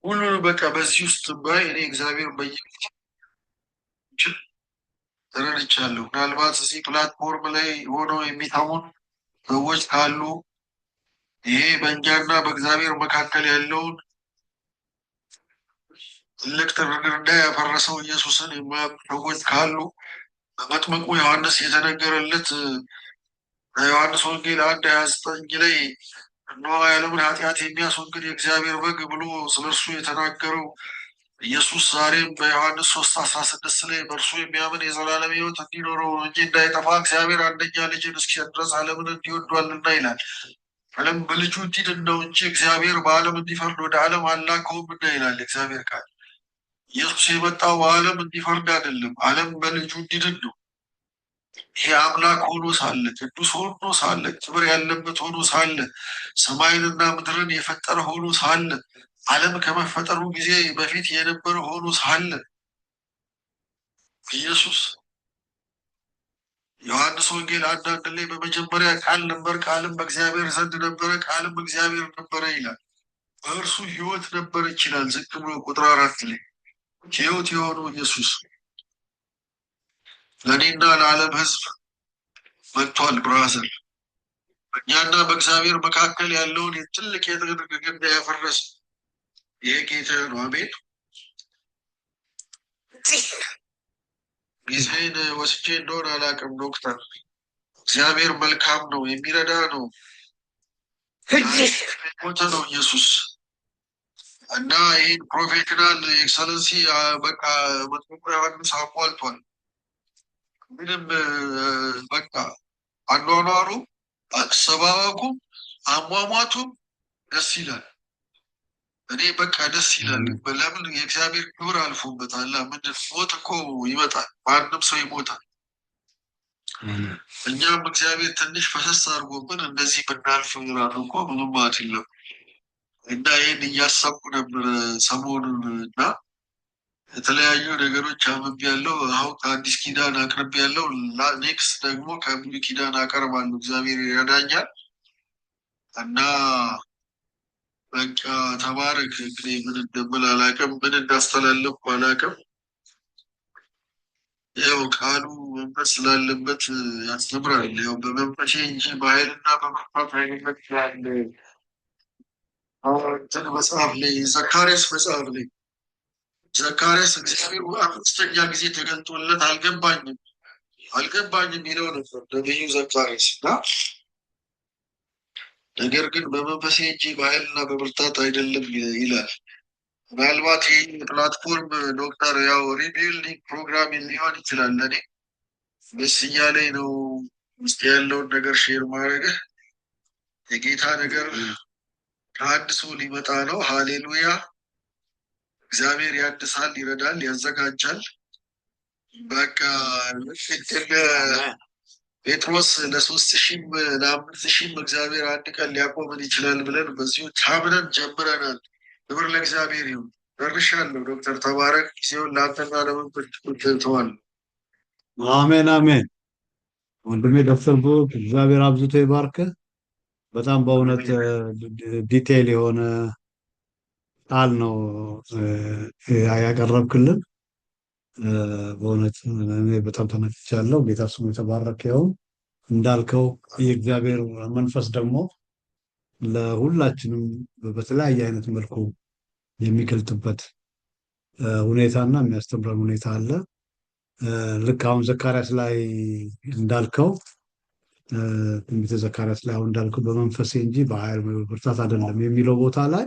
ሁሉንም በቃ በዚህ ውስጥ ባይ እኔ እግዚአብሔር በየችል ተረድቻለሁ። ምናልባት እዚህ platform ላይ ሆነው የሚሰሙን ሰዎች ካሉ ይሄ በእኛና በእግዚአብሔር መካከል ያለውን ትልቅ ግድግዳ ያፈረሰው ኢየሱስን የማያውቁ ሰዎች ካሉ፣ በመጥምቁ ዮሐንስ የተነገረለት በዮሐንስ ወንጌል 1:29 ላይ "እነሆ የዓለምን ኃጢአት የሚያስወግድ የእግዚአብሔር በግ" ብሎ ስለ እርሱ የተናገረው ኢየሱስ ዛሬም በዮሐንስ 3:16 ላይ "በእርሱ የሚያምን የዘላለም ሕይወት እንዲኖረው ነው እንጂ እንዳይጠፋ እግዚአብሔር አንድያ ልጁን እስኪሰጥ ድረስ ዓለምን እንዲሁ ወዷልና" ይላል። ዓለም በልጁ እንዲድን ነው እንጂ እግዚአብሔር በዓለም እንዲፈርድ ወደ ዓለም አልላከውምና ይላል እግዚአብሔር ቃል። ኢየሱስ የመጣው በዓለም እንዲፈርድ አይደለም፣ ዓለም በልጁ እንዲድን ነው። ይሄ አምላክ ሆኖ ሳለ፣ ቅዱስ ሆኖ ሳለ፣ ክብር ያለበት ሆኖ ሳለ፣ ሰማይንና ምድርን የፈጠረ ሆኖ ሳለ፣ ዓለም ከመፈጠሩ ጊዜ በፊት የነበረ ሆኖ ሳለ ኢየሱስ ዮሐንስ ወንጌል 1:1 ላይ "በመጀመሪያ ቃል ነበር፣ ቃልም በእግዚአብሔር ዘንድ ነበረ፣ ቃልም እግዚአብሔር ነበረ" ይላል። በእርሱ ሕይወት ነበረች ይላል። ዝቅ ብሎ ቁጥር 4 ላይ ሕይወት የሆነው ኢየሱስ ለእኔና ለዓለም ሕዝብ መጥቷል። Brother፣ በእኛና በእግዚአብሔር መካከል ያለውን ትልቅ የጥል ግድግዳ ያፈረሰ ይሄ ጌታ ነው። አሜን። ጊዜን ወስጄ እንደሆነ አላውቅም ዶክተር። እግዚአብሔር መልካም ነው፣ የሚረዳ ነው፣ ሞተ ነው ኢየሱስ። እና ይህን professional excellency በቃ መጥምቁ ዮሐንስ አሟልቷል። ምንም በቃ አኗኗሩ፣ አሰባበኩ፣ አሟሟቱም ደስ ይላል። እኔ በቃ ደስ ይላል። ለምን? የእግዚአብሔር ክብር አልፎበታል። ምንድን ሞት እኮ ይመጣል፣ ማንም ሰው ይሞታል። እኛም እግዚአብሔር ትንሽ ፈሰስ አድርጎብን እንደዚህ ብናልፍ ራሱ እኮ ምንም አይደለም። እና ይህን እያሰብኩ ነበር ሰሞኑን እና የተለያዩ ነገሮች አንብቤያለሁ። አሁን ከአዲስ ኪዳን አቅርቤያለሁ። Next ደግሞ ከብሉይ ኪዳን አቀርባለሁ። እግዚአብሔር ይረዳኛል እና በቃ ተባረክ። እንግዲህ ምን እንደምል አላውቅም፣ ምን እንዳስተላለፍኩ አላውቅም። ያው ቃሉ መንፈስ ስላለበት ያስተምራል። ያው በመንፈሴ እንጂ በኃይልና በብርታት አይደለም ይላል። እንትን መጽሐፍ ላይ፣ ዘካርያስ መጽሐፍ ላይ ዘካርያስ እግዚአብሔር አምስተኛ ጊዜ ተገልጦለት አልገባኝም አልገባኝም ይለው ነበር ነቢዩ ዘካርያስ። እና ነገር ግን በመንፈሴ እንጂ በኃይልና በብርታት አይደለም ይላል። ምናልባት ይህ platform ዶክተር ያው rebuilding program ሊሆን ይችላል። ለእኔ ደስ እያለኝ ነው ውስጥ ያለውን ነገር share ማድረግህ። የጌታ ነገር ከአንድ ሰው ሊመጣ ነው። ሃሌሉያ! እግዚአብሔር ያድሳል፣ ይረዳል፣ ያዘጋጃል። በቃ ልክ ጴጥሮስ ለ3,000ም ለ5,000ም እግዚአብሔር አንድ ቀን ሊያቆመን ይችላል ብለን በዚሁ ታምነን ጀምረናል። ክብር ለእግዚአብሔር ይሁን። ደርሻለሁ። ዶክተር ተባረክ። ጊዜውን ለአንተና ለመንፈስ ቅዱስ እተዋለሁ። አሜን አሜን። ወንድሜ ዶክተር ብሩክ እግዚአብሔር አብዝቶ ይባርክህ። በጣም በእውነት detail የሆነ ቃል ነው ያቀረብክልን። በእውነት እኔ በጣም ተነክቻለሁ። ጌታ ስሙ የተባረከ ይሁን። እንዳልከው የእግዚአብሔር መንፈስ ደግሞ ለሁላችንም በተለያየ አይነት መልኩ የሚገልጥበት ሁኔታና የሚያስተምረን ሁኔታ አለ። ልክ አሁን ዘካርያስ ላይ እንዳልከው፣ ትንቢተ ዘካርያስ ላይ አሁን እንዳልከው በመንፈሴ እንጂ በኃይል በብርታት አይደለም የሚለው ቦታ ላይ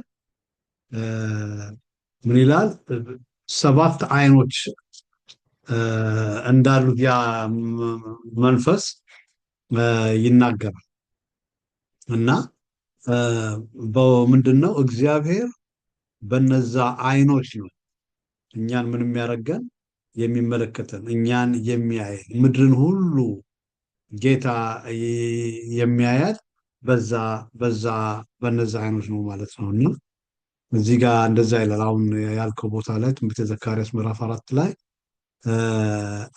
ምን ይላል? ሰባት አይኖች እንዳሉት ያ መንፈስ ይናገራል። እና ምንድን ነው? እግዚአብሔር በነዛ አይኖች ነው እኛን ምን የሚያደርገን፣ የሚመለከተን፣ እኛን የሚያየን። ምድርን ሁሉ ጌታ የሚያያት በዛ በነዛ አይኖች ነው ማለት ነው። እና እዚህ ጋር እንደዛ ይላል። አሁን ያልከው ቦታ ላይ ትንቢተ ዘካርያስ ምዕራፍ 4 ላይ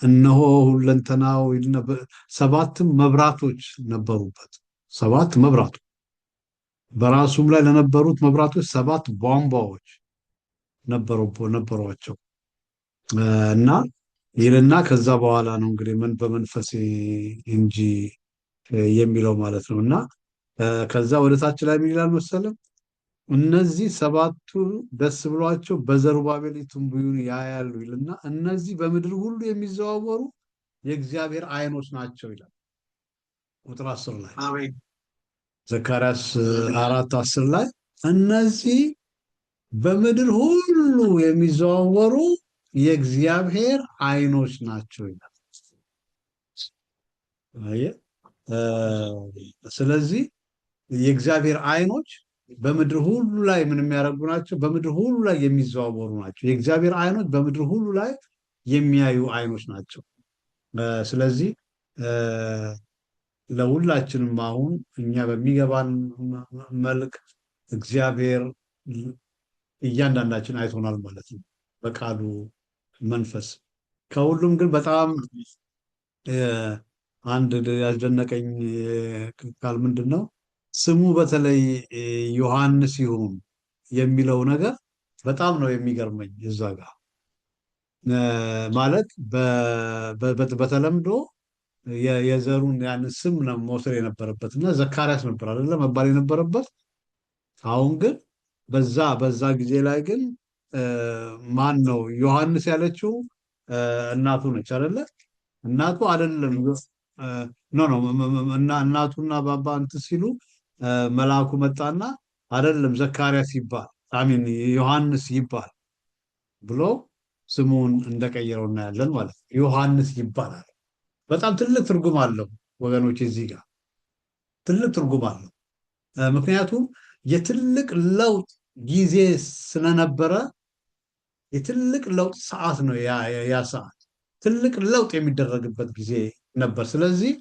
እነሆ ሁለንተናው ሰባትም መብራቶች ነበሩበት፣ ሰባት መብራቶች፣ በራሱም ላይ ለነበሩት መብራቶች ሰባት ቧንቧዎች ነበሯቸው እና ይልና ከዛ በኋላ ነው እንግዲህ ምን በመንፈሴ እንጂ የሚለው ማለት ነው። እና ከዛ ወደ ታች ላይ ምን ይላል መሰለህ? እነዚህ ሰባቱ ደስ ብሏቸው በዘሩባቤል ትንቢቱን ያያሉ ይልና እነዚህ በምድር ሁሉ የሚዘዋወሩ የእግዚአብሔር ዓይኖች ናቸው ይላል። ቁጥር 10 ላይ አሜን። ዘካርያስ 4:10 ላይ እነዚህ በምድር ሁሉ የሚዘዋወሩ የእግዚአብሔር ዓይኖች ናቸው ይላል። አየህ፣ ስለዚህ የእግዚአብሔር ዓይኖች በምድር ሁሉ ላይ ምን የሚያደርጉ ናቸው? በምድር ሁሉ ላይ የሚዘዋወሩ ናቸው። የእግዚአብሔር ዓይኖች በምድር ሁሉ ላይ የሚያዩ ዓይኖች ናቸው። ስለዚህ ለሁላችንም አሁን እኛ በሚገባን መልክ እግዚአብሔር እያንዳንዳችን አይቶናል ማለት ነው በቃሉ መንፈስ። ከሁሉም ግን በጣም አንድ ያስደነቀኝ ቃል ምንድን ነው? ስሙ በተለይ ዮሐንስ ይሁን የሚለው ነገር በጣም ነው የሚገርመኝ። እዛ ጋር ማለት በተለምዶ የዘሩን ያንን ስም ነው መውሰድ የነበረበት እና ዘካርያስ ነበር አይደለ መባል የነበረበት። አሁን ግን በዛ ጊዜ ላይ ግን ማን ነው ዮሐንስ ያለችው? እናቱ ነች አይደለ? እናቱ አይደለም፣ no no፣ እናቱና ባባ እንትን ሲሉ መልአኩ መጣና አይደለም ዘካርያስ ይባል አሚን ዮሐንስ ይባል ብሎ ስሙን እንደቀየረው እናያለን ማለት ነው። ዮሐንስ ይባላል። በጣም ትልቅ ትርጉም አለው ወገኖች፣ እዚህ ጋር ትልቅ ትርጉም አለው። ምክንያቱም የትልቅ ለውጥ ጊዜ ስለነበረ የትልቅ ለውጥ ሰዓት ነው። ያ ሰዓት ትልቅ ለውጥ የሚደረግበት ጊዜ ነበር። ስለዚህ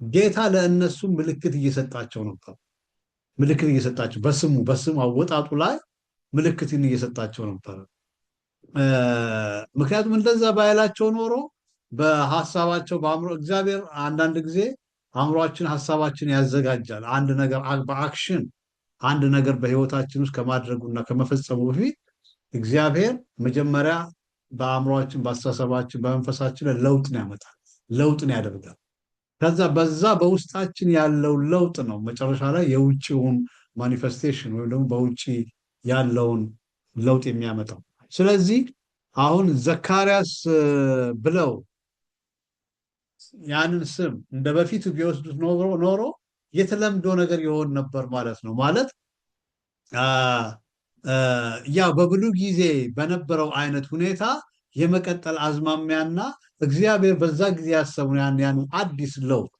ጌታ ለእነሱ ምልክት እየሰጣቸው ነበር። ምልክት እየሰጣቸው በስሙ አወጣጡ ላይ ምልክትን እየሰጣቸው ነበር። ምክንያቱም እንደዛ ባይላቸው ኖሮ በሐሳባቸው በአእምሮ እግዚአብሔር አንዳንድ ጊዜ አእምሮአችን ሐሳባችን ያዘጋጃል። አንድ ነገር በ action አንድ ነገር በህይወታችን ውስጥ ከማድረጉና ከመፈጸሙ በፊት እግዚአብሔር መጀመሪያ በአእምሮአችን፣ በአስተሳሰባችን፣ በመንፈሳችን ላይ ለውጥን ያመጣል፣ ለውጥን ያደርጋል። ከዛ በዛ በውስጣችን ያለው ለውጥ ነው መጨረሻ ላይ የውጭውን manifestation ወይም ደግሞ በውጭ ያለውን ለውጥ የሚያመጣው። ስለዚህ አሁን ዘካርያስ ብለው ያንን ስም እንደ በፊቱ ቢወስዱት ኖሮ የተለምዶ ነገር ይሆን ነበር ማለት ነው። ማለት ያው በብሉይ ጊዜ በነበረው አይነት ሁኔታ የመቀጠል አዝማሚያና እግዚአብሔር በዛ ጊዜ ያሰበውን ያንን አዲስ ለውጥ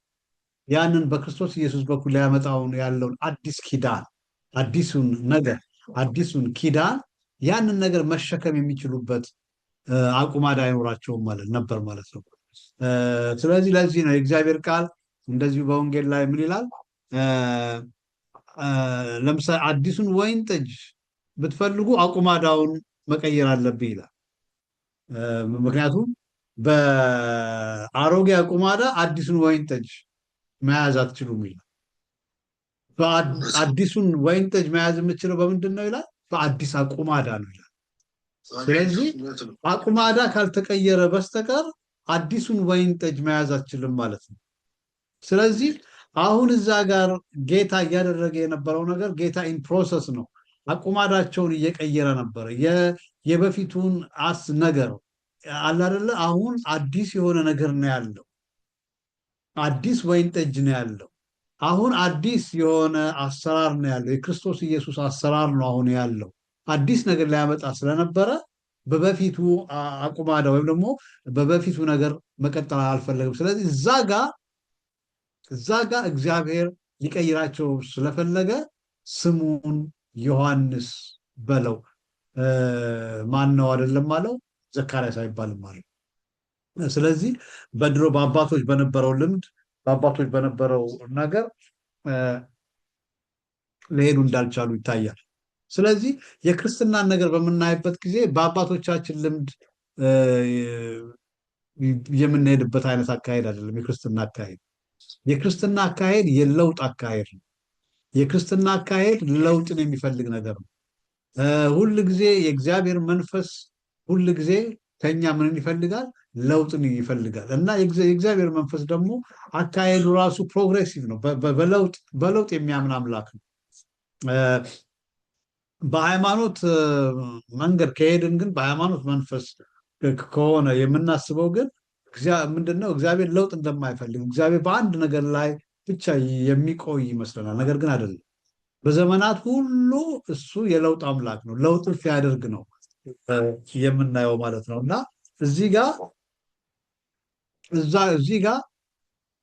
ያንን በክርስቶስ ኢየሱስ በኩል ሊያመጣውን ያለውን አዲስ ኪዳን፣ አዲሱን ነገር፣ አዲሱን ኪዳን ያንን ነገር መሸከም የሚችሉበት አቁማዳ አይኖራቸውም ማለት ነበር ማለት ነው። ስለዚህ ለዚህ ነው የእግዚአብሔር ቃል እንደዚሁ በወንጌል ላይ ምን ይላል? ለምሳሌ አዲሱን ወይን ጠጅ ብትፈልጉ አቁማዳውን መቀየር አለብህ ይላል። ምክንያቱም በአሮጌ አቁማዳ አዲሱን ወይን ጠጅ መያዝ አትችሉም ይላል። አዲሱን ወይን ጠጅ መያዝ የምትችለው በምንድን ነው ይላል? በአዲስ አቁማዳ ነው ይላል። ስለዚህ አቁማዳ ካልተቀየረ በስተቀር አዲሱን ወይን ጠጅ መያዝ አትችልም ማለት ነው። ስለዚህ አሁን እዛ ጋር ጌታ እያደረገ የነበረው ነገር ጌታ in process ነው። አቁማዳቸውን እየቀየረ ነበር። የበፊቱን አስ ነገር አለ አይደለ? አሁን አዲስ የሆነ ነገር ነው ያለው። አዲስ ወይን ጠጅ ነው ያለው። አሁን አዲስ የሆነ አሰራር ነው ያለው። የክርስቶስ ኢየሱስ አሰራር ነው አሁን ያለው። አዲስ ነገር ሊያመጣ ስለነበረ በበፊቱ አቁማዳ ወይም ደግሞ በበፊቱ ነገር መቀጠል አልፈለግም። ስለዚህ እዛ ጋር እግዚአብሔር ሊቀይራቸው ስለፈለገ ስሙን ዮሐንስ በለው፣ ማን ነው አይደለም አለው፣ ዘካርያስ አይባልም አለው። ስለዚህ በድሮ በአባቶች በነበረው ልምድ በአባቶች በነበረው ነገር ሊሄዱ እንዳልቻሉ ይታያል። ስለዚህ የክርስትናን ነገር በምናይበት ጊዜ በአባቶቻችን ልምድ የምንሄድበት አይነት አካሄድ አይደለም። የክርስትና አካሄድ የክርስትና አካሄድ የለውጥ አካሄድ ነው። የክርስትና አካሄድ ለውጥን የሚፈልግ ነገር ነው። ሁል ጊዜ የእግዚአብሔር መንፈስ ሁል ጊዜ ከኛ ምንን ይፈልጋል? ለውጥን ይፈልጋል። እና የእግዚአብሔር መንፈስ ደግሞ አካሄዱ ራሱ progressive ነው። በለውጥ የሚያምን አምላክ ነው። በሃይማኖት መንገድ ከሄድን ግን፣ በሃይማኖት መንፈስ ከሆነ የምናስበው ግን ምንድነው? እግዚአብሔር ለውጥ እንደማይፈልግ፣ እግዚአብሔር በአንድ ነገር ላይ ብቻ የሚቆይ ይመስለናል። ነገር ግን አይደለም። በዘመናት ሁሉ እሱ የለውጥ አምላክ ነው። ለውጥን ሲያደርግ ነው የምናየው ማለት ነው። እና እዚህ ጋር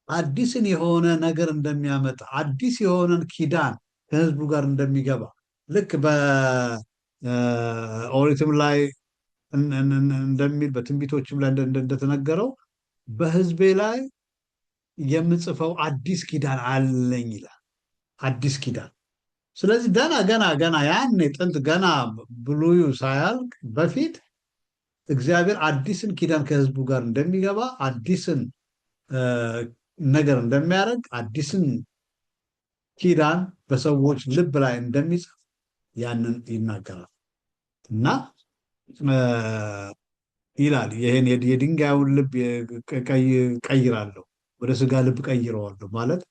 አዲስን የሆነ ነገር እንደሚያመጣ፣ አዲስ የሆነን ኪዳን ከህዝቡ ጋር እንደሚገባ፣ ልክ በኦሪትም ላይ እንደሚል፣ በትንቢቶችም ላይ እንደተነገረው በህዝቤ ላይ የምጽፈው አዲስ ኪዳን አለኝ ይላል። አዲስ ኪዳን። ስለዚህ ገና ገና ገና ያኔ ጥንት ገና ብሉዩ ሳያልቅ በፊት እግዚአብሔር አዲስን ኪዳን ከህዝቡ ጋር እንደሚገባ፣ አዲስን ነገር እንደሚያደርግ፣ አዲስን ኪዳን በሰዎች ልብ ላይ እንደሚጽፍ ያንን ይናገራል። እና ይላል ይህን የድንጋዩን ልብ ቀይራለሁ፣ ወደ ስጋ ልብ ቀይረዋለሁ ማለት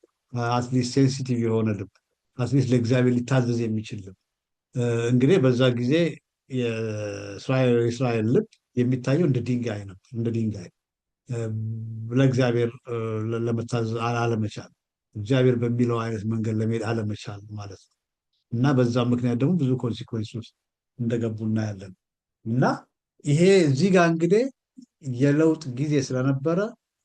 at least sensitive የሆነ ልብ፣ at least ለእግዚአብሔር ሊታዘዝ የሚችል ልብ። እንግዲህ በዛ ጊዜ የእስራኤል ልብ የሚታየው እንደ ድንጋይ ነበር። እንደ ድንጋይ ለእግዚአብሔር ለመታዘዝ አለመቻል፣ እግዚአብሔር በሚለው አይነት መንገድ ለመሄድ አለመቻል ማለት ነው። እና በዛ ምክንያት ደግሞ ብዙ consequence ውስጥ እንደገቡ እናያለን። እና ይሄ እዚህ ጋር እንግዲህ የለውጥ ጊዜ ስለነበረ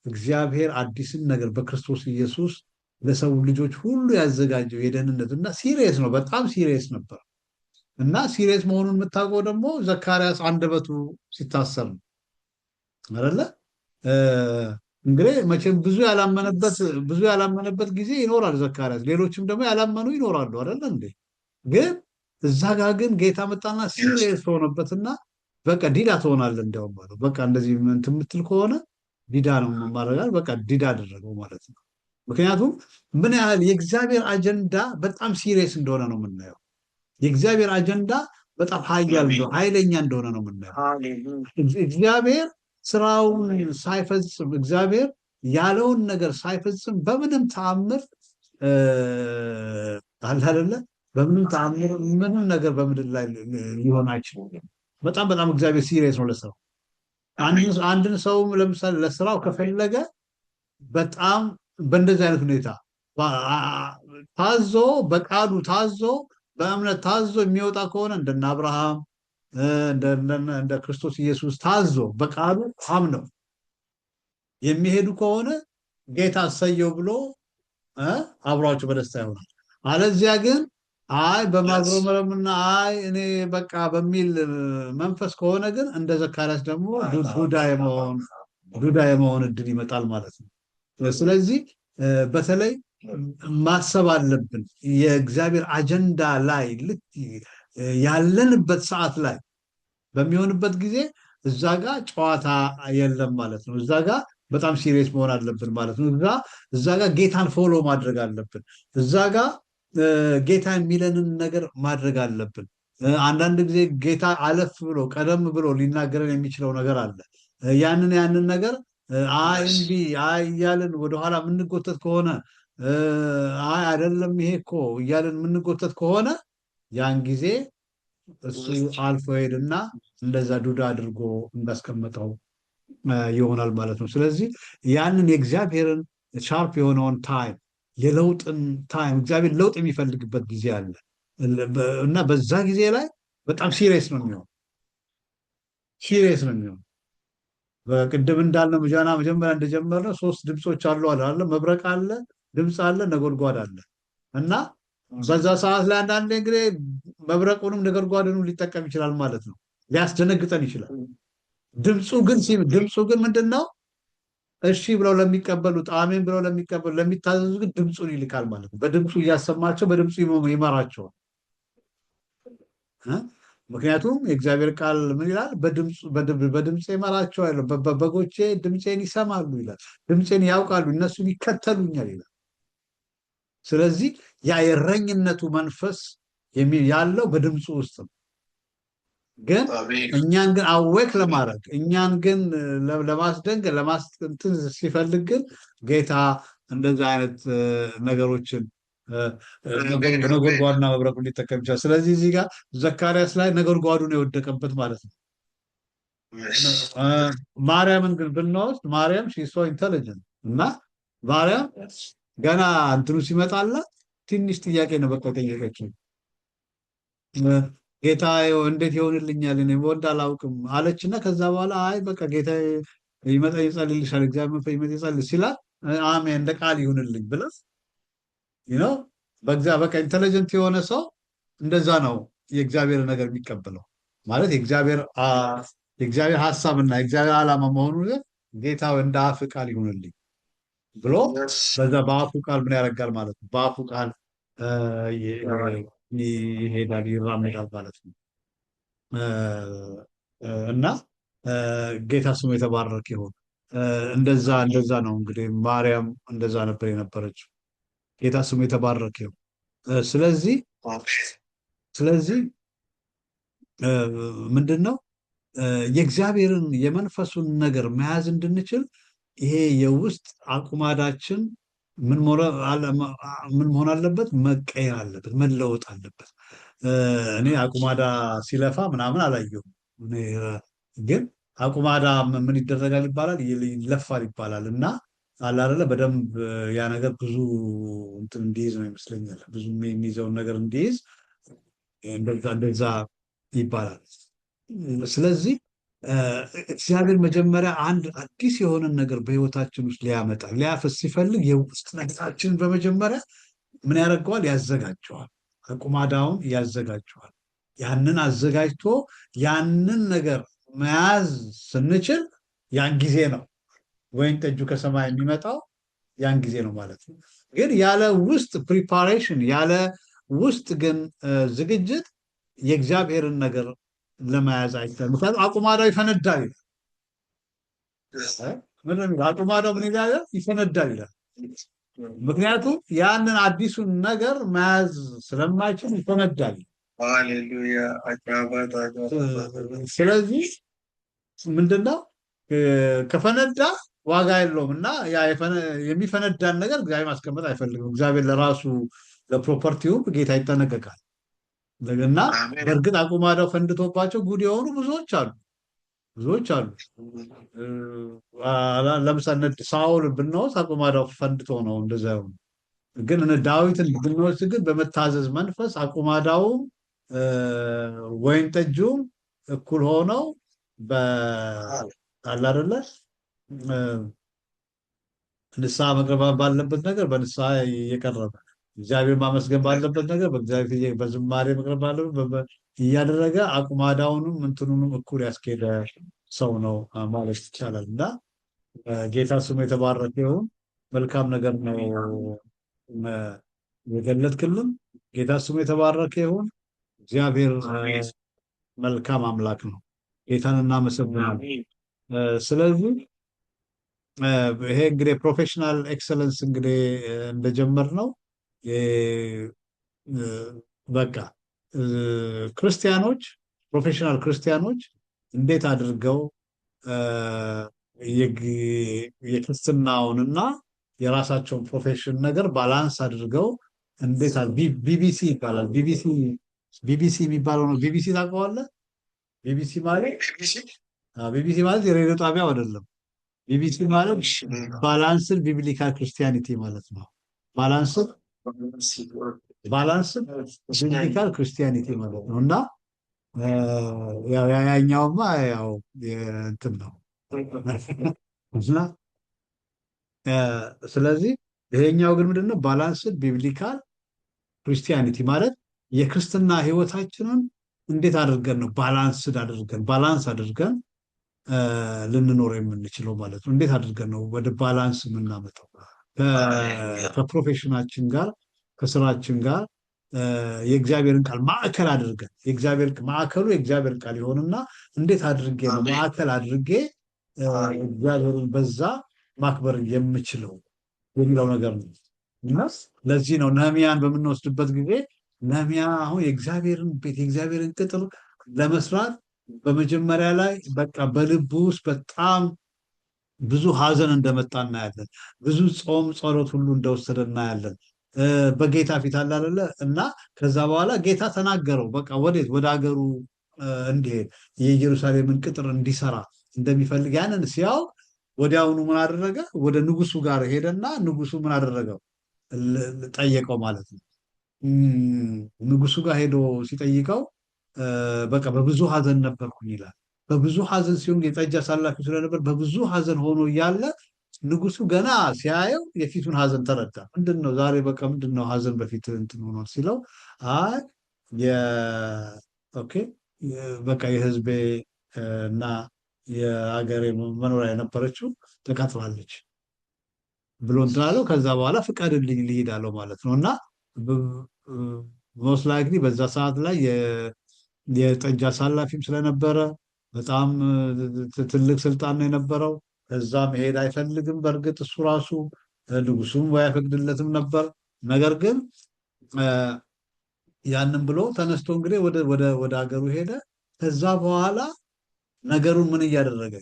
እግዚአብሔር አዲስን ነገር በክርስቶስ ኢየሱስ ለሰው ልጆች ሁሉ ያዘጋጀው የደህንነት እና serious ነው፣ በጣም serious ነበር። እና serious መሆኑን የምታውቀው ደግሞ ዘካርያስ አንደበቱ ሲታሰር ነው፣ አይደለ? እንግዲህ መቼም ብዙ ያላመነበት ጊዜ ይኖራል ዘካርያስ፣ ሌሎችም ደግሞ ያላመኑ ይኖራሉ፣ አይደለ እንዴ? ግን እዛ ጋር ግን ጌታ መጣና serious ሆነበትና በቃ ዲዳ ትሆናለህ እንዲያውም አለው። በቃ እንደዚህ እንትን የምትል ከሆነ ዲዳ ነው ማድረጋል። በቃ ዲዳ አደረገው ማለት ነው። ምክንያቱም ምን ያህል የእግዚአብሔር አጀንዳ በጣም serious እንደሆነ ነው የምናየው። የእግዚአብሔር አጀንዳ በጣም ኃያል እንደሆነ፣ ኃይለኛ እንደሆነ ነው የምናየው። እግዚአብሔር ስራውን ሳይፈጽም፣ እግዚአብሔር ያለውን ነገር ሳይፈጽም በምንም ተአምር አለ አይደለ? በምንም ተአምር ምንም ነገር በምድር ላይ ሊሆን አይችልም። በጣም በጣም እግዚአብሔር serious ነው ለስራው። አንድን ሰውም ለምሳሌ ለስራው ከፈለገ በጣም በእንደዚህ አይነት ሁኔታ ታዞ፣ በቃሉ ታዞ፣ በእምነት ታዞ የሚወጣ ከሆነ፣ እንደነ አብርሃም፣ እንደ ክርስቶስ ኢየሱስ ታዞ በቃሉ አምነው የሚሄዱ ከሆነ ጌታ እሰየው ብሎ አብሯቸው በደስታ ይሆናል። አለዚያ ግን አይ በማጉረምረምና አይ እኔ በቃ በሚል መንፈስ ከሆነ ግን እንደ ዘካርያስ ደግሞ ዱዳ የመሆን እድል ይመጣል ማለት ነው። ስለዚህ በተለይ ማሰብ አለብን። የእግዚአብሔር አጀንዳ ላይ ልክ ያለንበት ሰዓት ላይ በሚሆንበት ጊዜ እዛ ጋር ጨዋታ የለም ማለት ነው። እዛ ጋር በጣም serious መሆን አለብን ማለት ነው። እዛ ጋር ጌታን follow ማድረግ አለብን። እዛ ጋር ጌታ የሚለንን ነገር ማድረግ አለብን። አንዳንድ ጊዜ ጌታ አለፍ ብሎ፣ ቀደም ብሎ ሊናገረን የሚችለው ነገር አለ። ያንን ነገር አይ እምቢ፣ አይ እያልን ወደኋላ የምንጎተት ከሆነ፣ አይ አይደለም ይሄ እኮ እያልን የምንጎተት ከሆነ ያን ጊዜ እሱ አልፎ ሄድና እንደዛ ዱዳ አድርጎ እንዳስቀመጠው ይሆናል ማለት ነው። ስለዚህ ያንን የእግዚአብሔርን sharp የሆነውን time፣ የለውጥን time፣ እግዚአብሔር ለውጥ የሚፈልግበት ጊዜ አለ እና በዛ ጊዜ ላይ በጣም serious ነው የሚሆን፣ serious ነው የሚሆን። በቅድም እንዳልነው ጃና መጀመሪያ እንደጀመርነው ሶስት ድምፆች አሉ አለ። መብረቅ አለ፣ ድምፅ አለ፣ ነጎድጓድ አለ። እና በዛ ሰዓት ላይ አንዳንዴ እንግዲህ መብረቁንም ነጎድጓድንም ሊጠቀም ይችላል ማለት ነው። ሊያስደነግጠን ይችላል። ድምፁ ግን ምንድን ነው? እሺ ብለው ለሚቀበሉት፣ አሜን ብለው ለሚቀበሉ፣ ለሚታዘዙ ግን ድምፁን ይልካል ማለት ነው። በድምፁ እያሰማቸው በድምፁ ይመራቸዋል። ምክንያቱም የእግዚአብሔር ቃል ምን ይላል? በድምፄ እመራቸዋለሁ፣ በጎቼ ድምፄን ይሰማሉ ይላል። ድምፄን ያውቃሉ፣ እነሱም ይከተሉኛል ይላል። ስለዚህ ያ የእረኝነቱ መንፈስ ያለው በድምፁ ውስጥ ነው። ግን እኛን ግን awake ለማድረግ፣ እኛን ግን ለማስደንገጥ፣ ለማስንትን ሲፈልግ ግን ጌታ እንደዛ አይነት ነገሮችን ነጎድጓድና መብረቁን ሊጠቀም ይችላል። ስለዚህ እዚህ ጋር ዘካርያስ ላይ ነጎድጓዱ ነው የወደቀበት ማለት ነው። ማርያምን ግን ብንወስድ ማርያም she so intelligent እና ማርያም ገና እንትኑ ሲመጣላት ትንሽ ጥያቄ ነው በቃ ጠየቀችው። ጌታ እንዴት ይሆንልኛል? እኔ ወንድ አላውቅም አለችና ከዛ በኋላ አይ በቃ ጌታ ይመጣ ይጸልይልሻል፣ እግዚአብሔር መንፈስ ይመጣ ይጸልይ ሲላት አሜን እንደ ቃል ይሁንልኝ ብላ በእግዚአብሔር በቃ intelligent የሆነ ሰው እንደዛ ነው የእግዚአብሔር ነገር የሚቀበለው። ማለት የእግዚአብሔር ሐሳብና የእግዚአብሔር ዓላማ መሆኑን ጌታ እንደ አፍ ቃል ይሁንልኝ ብሎ በዛ በአፉ ቃል ምን ያደርጋል ማለት ነው። በአፉ ቃል ይሄዳል፣ ይራመዳል ማለት ነው። እና ጌታ ስሙ የተባረከ ይሁን። እንደዛ ነው እንግዲህ ማርያም እንደዛ ነበር የነበረችው። ጌታ ስሙ የተባረከ ይሁን። ስለዚህ ምንድነው የእግዚአብሔርን የመንፈሱን ነገር መያዝ እንድንችል ይሄ የውስጥ አቁማዳችን ምን መሆን አለበት? መቀየር አለበት፣ መለወጥ አለበት። እኔ አቁማዳ ሲለፋ ምናምን አላየሁም። እኔ ግን አቁማዳ ምን ይደረጋል ይባላል፣ ይለፋል ይባላል። እና አለ አይደለ በደንብ ያ ነገር ብዙ እንትን እንዲይዝ ነው ይመስለኛል። ብዙ የሚይዘውን ነገር እንዲይዝ እንደዛ ይባላል። ስለዚህ እግዚአብሔር መጀመሪያ አንድ አዲስ የሆነ ነገር በህይወታችን ውስጥ ሊያመጣ ሊያፈስ ሲፈልግ የውስጥ ነገራችንን በመጀመሪያ ምን ያደርገዋል? ያዘጋጀዋል። አቁማዳውን ያዘጋጀዋል። ያንን አዘጋጅቶ ያንን ነገር መያዝ ስንችል ያን ጊዜ ነው ወይን ጠጁ ከሰማይ የሚመጣው፣ ያን ጊዜ ነው ማለት ነው። ግን ያለ ውስጥ preparation፣ ያለ ውስጥ ግን ዝግጅት የእግዚአብሔርን ነገር ለመያዝ አይቻልም። ምክንያቱም አቁማዳው ይፈነዳል ይላል። ምን ነው የሚለው? አቁማዳው ምን ይላል? ይፈነዳል ይላል። ምክንያቱም ያንን አዲሱን ነገር መያዝ ስለማይችል ይፈነዳል። ሃሌሉያ። ስለዚህ ምንድነው? ከፈነዳ ዋጋ የለውም። እና ያ የሚፈነዳን ነገር እግዚአብሔር ማስቀመጥ አይፈልግም። እግዚአብሔር ለራሱ ለ property ው ጌታ ይጠነቀቃል። እና በእርግጥ አቁማዳው ፈንድቶባቸው ጉድ የሆኑ ብዙዎች አሉ፣ ብዙዎች አሉ። ለምሳሌ ሳኦል ብንወስድ አቁማዳው ፈንድቶ ነው እንደዛ የሆነው። ግን እነ ዳዊትን ብንወስድ ግን በመታዘዝ መንፈስ አቁማዳውም ወይን ጠጁም እኩል ሆነው አለ አይደለ ንስሐ መቅረብ ባለበት ነገር በንስሐ እየቀረበ፣ እግዚአብሔር ማመስገን ባለበት ነገር በእግዚአብሔር በዝማሬ መቅረብ ባለበት እያደረገ አቁማዳውንም እንትኑንም እኩል ያስኬደ ሰው ነው ማለት ይቻላል። እና ጌታ ስሙ የተባረከ ይሁን። መልካም ነገር ነው የገለጥክልን። ጌታ ስሙ የተባረከ ይሁን። እግዚአብሔር መልካም አምላክ ነው። ጌታን እናመሰግናለን። ስለዚህ ይሄ እንግዲህ professional excellence እንግዲህ እንደጀመርነው በቃ ክርስቲያኖች፣ professional ክርስቲያኖች እንዴት አድርገው የክርስትናውንና የራሳቸውን profession ነገር balance አድርገው እንዴት BBC ይባላል። BBC የሚባለው ነው። ቢቢሲ ታውቀዋለህ? ቢቢሲ ማለት ቢቢሲ ማለት የሬዲዮ ጣቢያው አይደለም። ቢቢሲ ማለት balanced biblical Christianity ማለት ነው። Balanced biblical Christianity ማለት ነው። እና ያው ያኛውማ ያው እንትን ነው። እና ስለዚህ ይሄኛው ግን ምንድነው? Balanced biblical Christianity ማለት የክርስትና ህይወታችንን እንዴት አድርገን ነው balanced አድርገን balance አድርገን ልንኖር የምንችለው ማለት ነው። እንዴት አድርገን ነው ወደ balance የምናመጣው ከ profession ኣችን ጋር፣ ከስራችን ጋር የእግዚአብሔርን ቃል ማዕከል አድርገን፣ የእግዚአብሔር ማዕከሉ የእግዚአብሔር ቃል ይሆንና እንዴት አድርጌ ነው ማዕከል አድርጌ እግዚአብሔርን በዛ ማክበር የምችለው የሚለው ነገር ነው። እና ለዚህ ነው ነህሚያን በምንወስድበት ጊዜ ነህሚያ አሁን የእግዚአብሔርን ቤት የእግዚአብሔርን ቅጥር ለመስራት በመጀመሪያ ላይ በቃ በልቡ ውስጥ በጣም ብዙ ሐዘን እንደመጣ እናያለን። ብዙ ጾም ጸሎት ሁሉ እንደወሰደ እናያለን። በጌታ ፊት አለ አይደለ? እና ከዛ በኋላ ጌታ ተናገረው። በቃ ወዴት? ወደ ሀገሩ እንዲሄድ የኢየሩሳሌምን ቅጥር እንዲሰራ እንደሚፈልግ ያንን ሲያውቅ ወዲያውኑ ምን አደረገ? ወደ ንጉሱ ጋር ሄደና ንጉሱ ምን አደረገው? ጠየቀው ማለት ነው። ንጉሱ ጋር ሄዶ ሲጠይቀው በቃ በብዙ ሐዘን ነበርኩኝ ይላል። በብዙ ሐዘን ሲሆን የጠጅ አሳላፊ ስለነበር በብዙ ሐዘን ሆኖ እያለ ንጉሱ ገና ሲያየው የፊቱን ሐዘን ተረዳ። ምንድነው ዛሬ በቃ ምንድነው ሐዘን በፊት እንትን ሆኗል ሲለው፣ አይ okay በቃ የህዝቤ እና የሀገሬ መኖሪያ የነበረችው ተቃጥላለች ብሎ እንትን አለው። ከዛ በኋላ ፍቀድልኝ ልሂድ አለው ማለት ነው። እና most likely በዛ ሰዓት ላይ የጠጅ አሳላፊም ስለነበረ በጣም ትልቅ ስልጣን ነው የነበረው። ከዛ መሄድ አይፈልግም። በእርግጥ እሱ ራሱ ንጉሱም ወይ አይፈቅድለትም ነበር። ነገር ግን ያንን ብሎ ተነስቶ እንግዲህ ወደ ሀገሩ ሄደ። ከዛ በኋላ ነገሩን ምን እያደረገ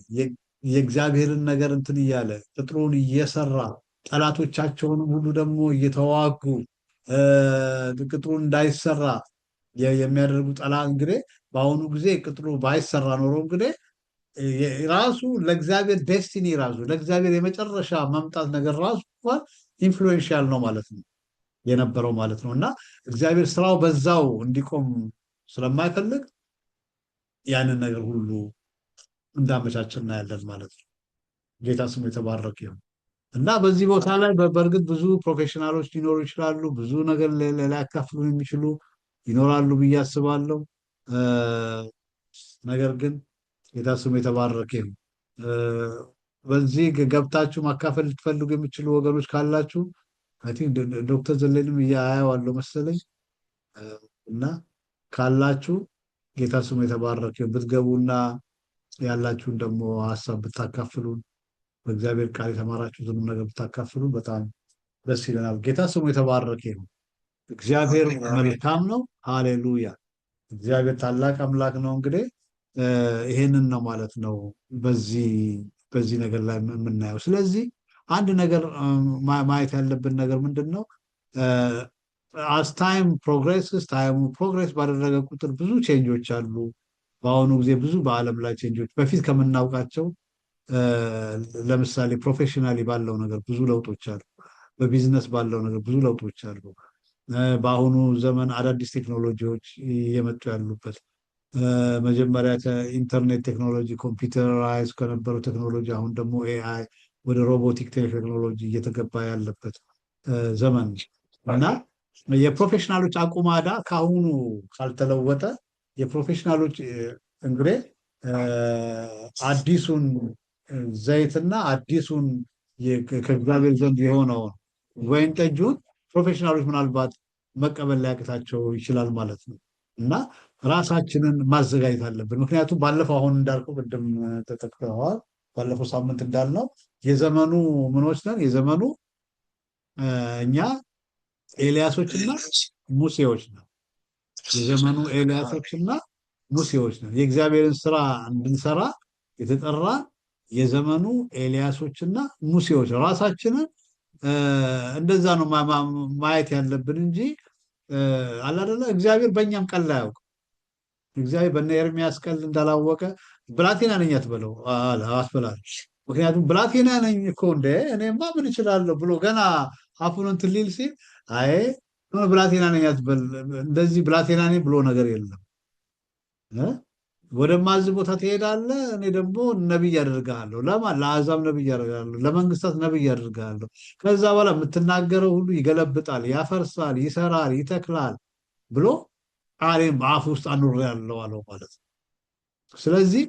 የእግዚአብሔርን ነገር እንትን እያለ ቅጥሩን እየሰራ ጠላቶቻቸውን ሁሉ ደግሞ እየተዋጉ ቅጥሩ እንዳይሰራ የሚያደርጉ ጠላት እንግዲህ በአሁኑ ጊዜ ቅጥሩ ባይሰራ ኖሮ እንግዲህ ራሱ ለእግዚአብሔር destiny ራሱ ለእግዚአብሔር የመጨረሻ መምጣት ነገር ራሱ እንኳን influential ነው ማለት ነው የነበረው ማለት ነው። እና እግዚአብሔር ስራው በዛው እንዲቆም ስለማይፈልግ ያንን ነገር ሁሉ እንዳመቻቸ እናያለን ማለት ነው። ጌታ ስሙ የተባረከ ይሁን። እና በዚህ ቦታ ላይ በእርግጥ ብዙ professional ኦች ሊኖሩ ይችላሉ። ብዙ ነገር ሊያካፍሉ የሚችሉ ይኖራሉ ብዬ አስባለሁ። ነገር ግን ጌታ ስሙ የተባረከ ይሁን። በዚህ ገብታችሁ ማካፈል ልትፈልጉ የሚችሉ ወገኖች ካላችሁ I think ዶክተር ዘለንም እያየዋለሁ መሰለኝ። እና ካላችሁ ጌታ ስሙ የተባረከ ይሁን። ብትገቡና ያላችሁን ደግሞ ሐሳብ ብታካፍሉን፣ በእግዚአብሔር ቃል የተማራችሁትን ነገር ብታካፍሉን በጣም ደስ ይለናል። ጌታ ስሙ የተባረከ ይሁን። እግዚአብሔር መልካም ነው። ሃሌሉያ። እግዚአብሔር ታላቅ አምላክ ነው። እንግዲህ ይሄንን ነው ማለት ነው በዚህ ነገር ላይ የምናየው። ስለዚህ አንድ ነገር ማየት ያለብን ነገር ምንድነው? As time progresses፣ time ኡ progress ባደረገ ቁጥር ብዙ change ኦች አሉ። በአሁኑ ጊዜ ብዙ በዓለም ላይ change ኦች በፊት ከምናውቃቸው፣ ለምሳሌ professionally ባለው ነገር ብዙ ለውጦች አሉ። በቢዝነስ ባለው ነገር ብዙ ለውጦች አሉ። በአሁኑ ዘመን አዳዲስ ቴክኖሎጂዎች እየመጡ ያሉበት፣ መጀመሪያ ከኢንተርኔት ቴክኖሎጂ computerize ከነበረው ቴክኖሎጂ አሁን ደግሞ AI ወደ robotic ቴክኖሎጂ እየተገባ ያለበት ዘመን እና የ professional ኦች አቁማዳ ከአሁኑ ካልተለወጠ የ professional ኦች እንግዲህ አዲሱን ዘይትና አዲሱን ከእግዚአብሔር ዘንድ የሆነውን ወይን ጠጁን professional ኦች ምናልባት መቀበል ሊያቅታቸው ይችላል ማለት ነው። እና ራሳችንን ማዘጋጀት አለብን። ምክንያቱም ባለፈው አሁን እንዳልከው ቅድም ተጠቅተዋል። ባለፈው ሳምንት እንዳልነው የዘመኑ ምኖች ነን። የዘመኑ እኛ ኤልያሶችና ሙሴዎች ነን። የዘመኑ ኤልያሶችና ሙሴዎች ነን። የእግዚአብሔርን ስራ እንድንሰራ የተጠራ የዘመኑ ኤልያሶችና ሙሴዎች ራሳችንን እንደዛ ነው ማየት ያለብን እንጂ አለ አይደለ እግዚአብሔር በእኛም ቀልድ አያውቅም። እግዚአብሔር በእነ ኤርሚያስ ቀልድ እንዳላወቀ ብላቴና ነኝ አትበለው አስበላል። ምክንያቱም ብላቴና ነኝ እኮ እንደ እኔማ ምን እችላለሁ ብሎ ገና አፉን እንትን ሊል ሲል አይ ብላቴና ነኝ አትበል፣ እንደዚህ ብላቴና ነኝ ብሎ ነገር የለም። ወደማዝ ቦታ ትሄዳለህ፣ እኔ ደግሞ ነብይ አደርግሃለሁ። ለማን? ለአሕዛብ ነብይ አደርግሃለሁ፣ ለመንግስታት ነብይ አደርግሃለሁ። ከዛ በኋላ የምትናገረው ሁሉ ይገለብጣል፣ ያፈርሳል፣ ይሰራል፣ ይተክላል ብሎ ቃሌን በአፍ ውስጥ አኑሬያለሁ አለው ማለት ነው። ስለዚህ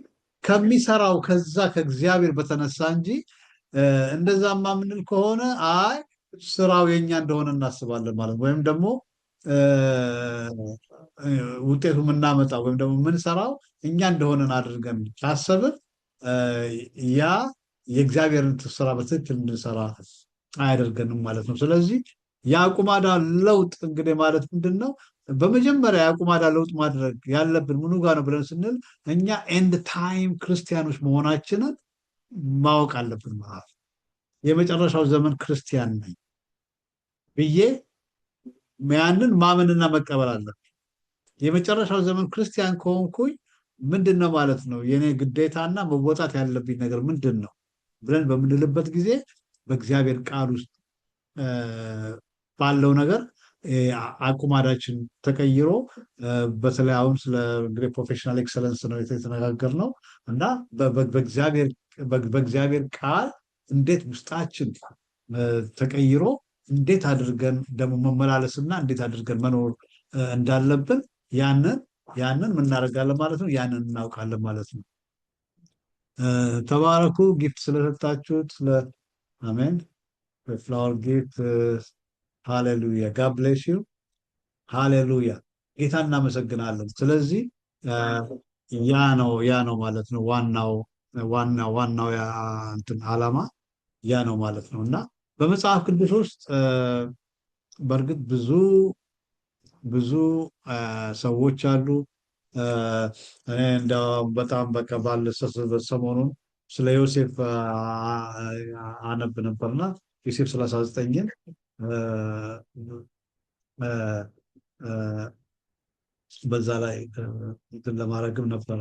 ከሚሰራው ከዛ ከእግዚአብሔር በተነሳ እንጂ እንደዛማ የምንል ከሆነ አይ ስራው የኛ እንደሆነ እናስባለን ማለት ነው። ወይም ደግሞ ውጤቱ የምናመጣው ወይም ደግሞ የምንሰራው እኛ እንደሆነን አድርገን ካሰብን ያ የእግዚአብሔርን ስራ በትክክል እንድንሰራ አያደርገንም ማለት ነው። ስለዚህ የአቁማዳ ለውጥ እንግዲህ ማለት ምንድን ነው? በመጀመሪያ የአቁማዳ ለውጥ ማድረግ ያለብን ምኑ ጋር ነው ብለን ስንል እኛ end time ክርስቲያኖች መሆናችንን ማወቅ አለብን ማለት ነው። የመጨረሻው ዘመን ክርስቲያን ነኝ ብዬ ያንን ማመንና መቀበል አለብን። የመጨረሻው ዘመን ክርስቲያን ከሆንኩኝ ምንድነው ማለት ነው የኔ ግዴታና መወጣት ያለብኝ ነገር ምንድነው ብለን በምንልበት ጊዜ በእግዚአብሔር ቃል ውስጥ ባለው ነገር አቁማዳችን ተቀይሮ በተለይ አሁን ስለ እንግዲህ professional excellence ነው የተነጋገርነው እና በእግዚአብሔር ቃል እንዴት ውስጣችን ተቀይሮ እንዴት አድርገን ደግሞ መመላለስና እንዴት አድርገን መኖር እንዳለብን ያንን ምን እናደርጋለን ማለት ነው፣ ያንን እናውቃለን ማለት ነው። ተባረኩ። gift ስለሰጣችሁት ስለ አሜን flower gift ሃሌሉያ God bless you ሃሌሉያ ጌታ እናመሰግናለን። ስለዚህ ያ ነው ማለት ነው ዋናው ዋናው ዋናው ያ እንትን ዓላማ ያ ነው ማለት ነው። እና በመጽሐፍ ቅዱስ ውስጥ በእርግጥ ብዙ ብዙ ሰዎች አሉ። እኔ እንደው በጣም በቃ ሰሞኑን ስለ ዮሴፍ አነብ ነበርና ዮሴፍ 39ን በዛ ላይ እንትን ለማድረግም ነበረ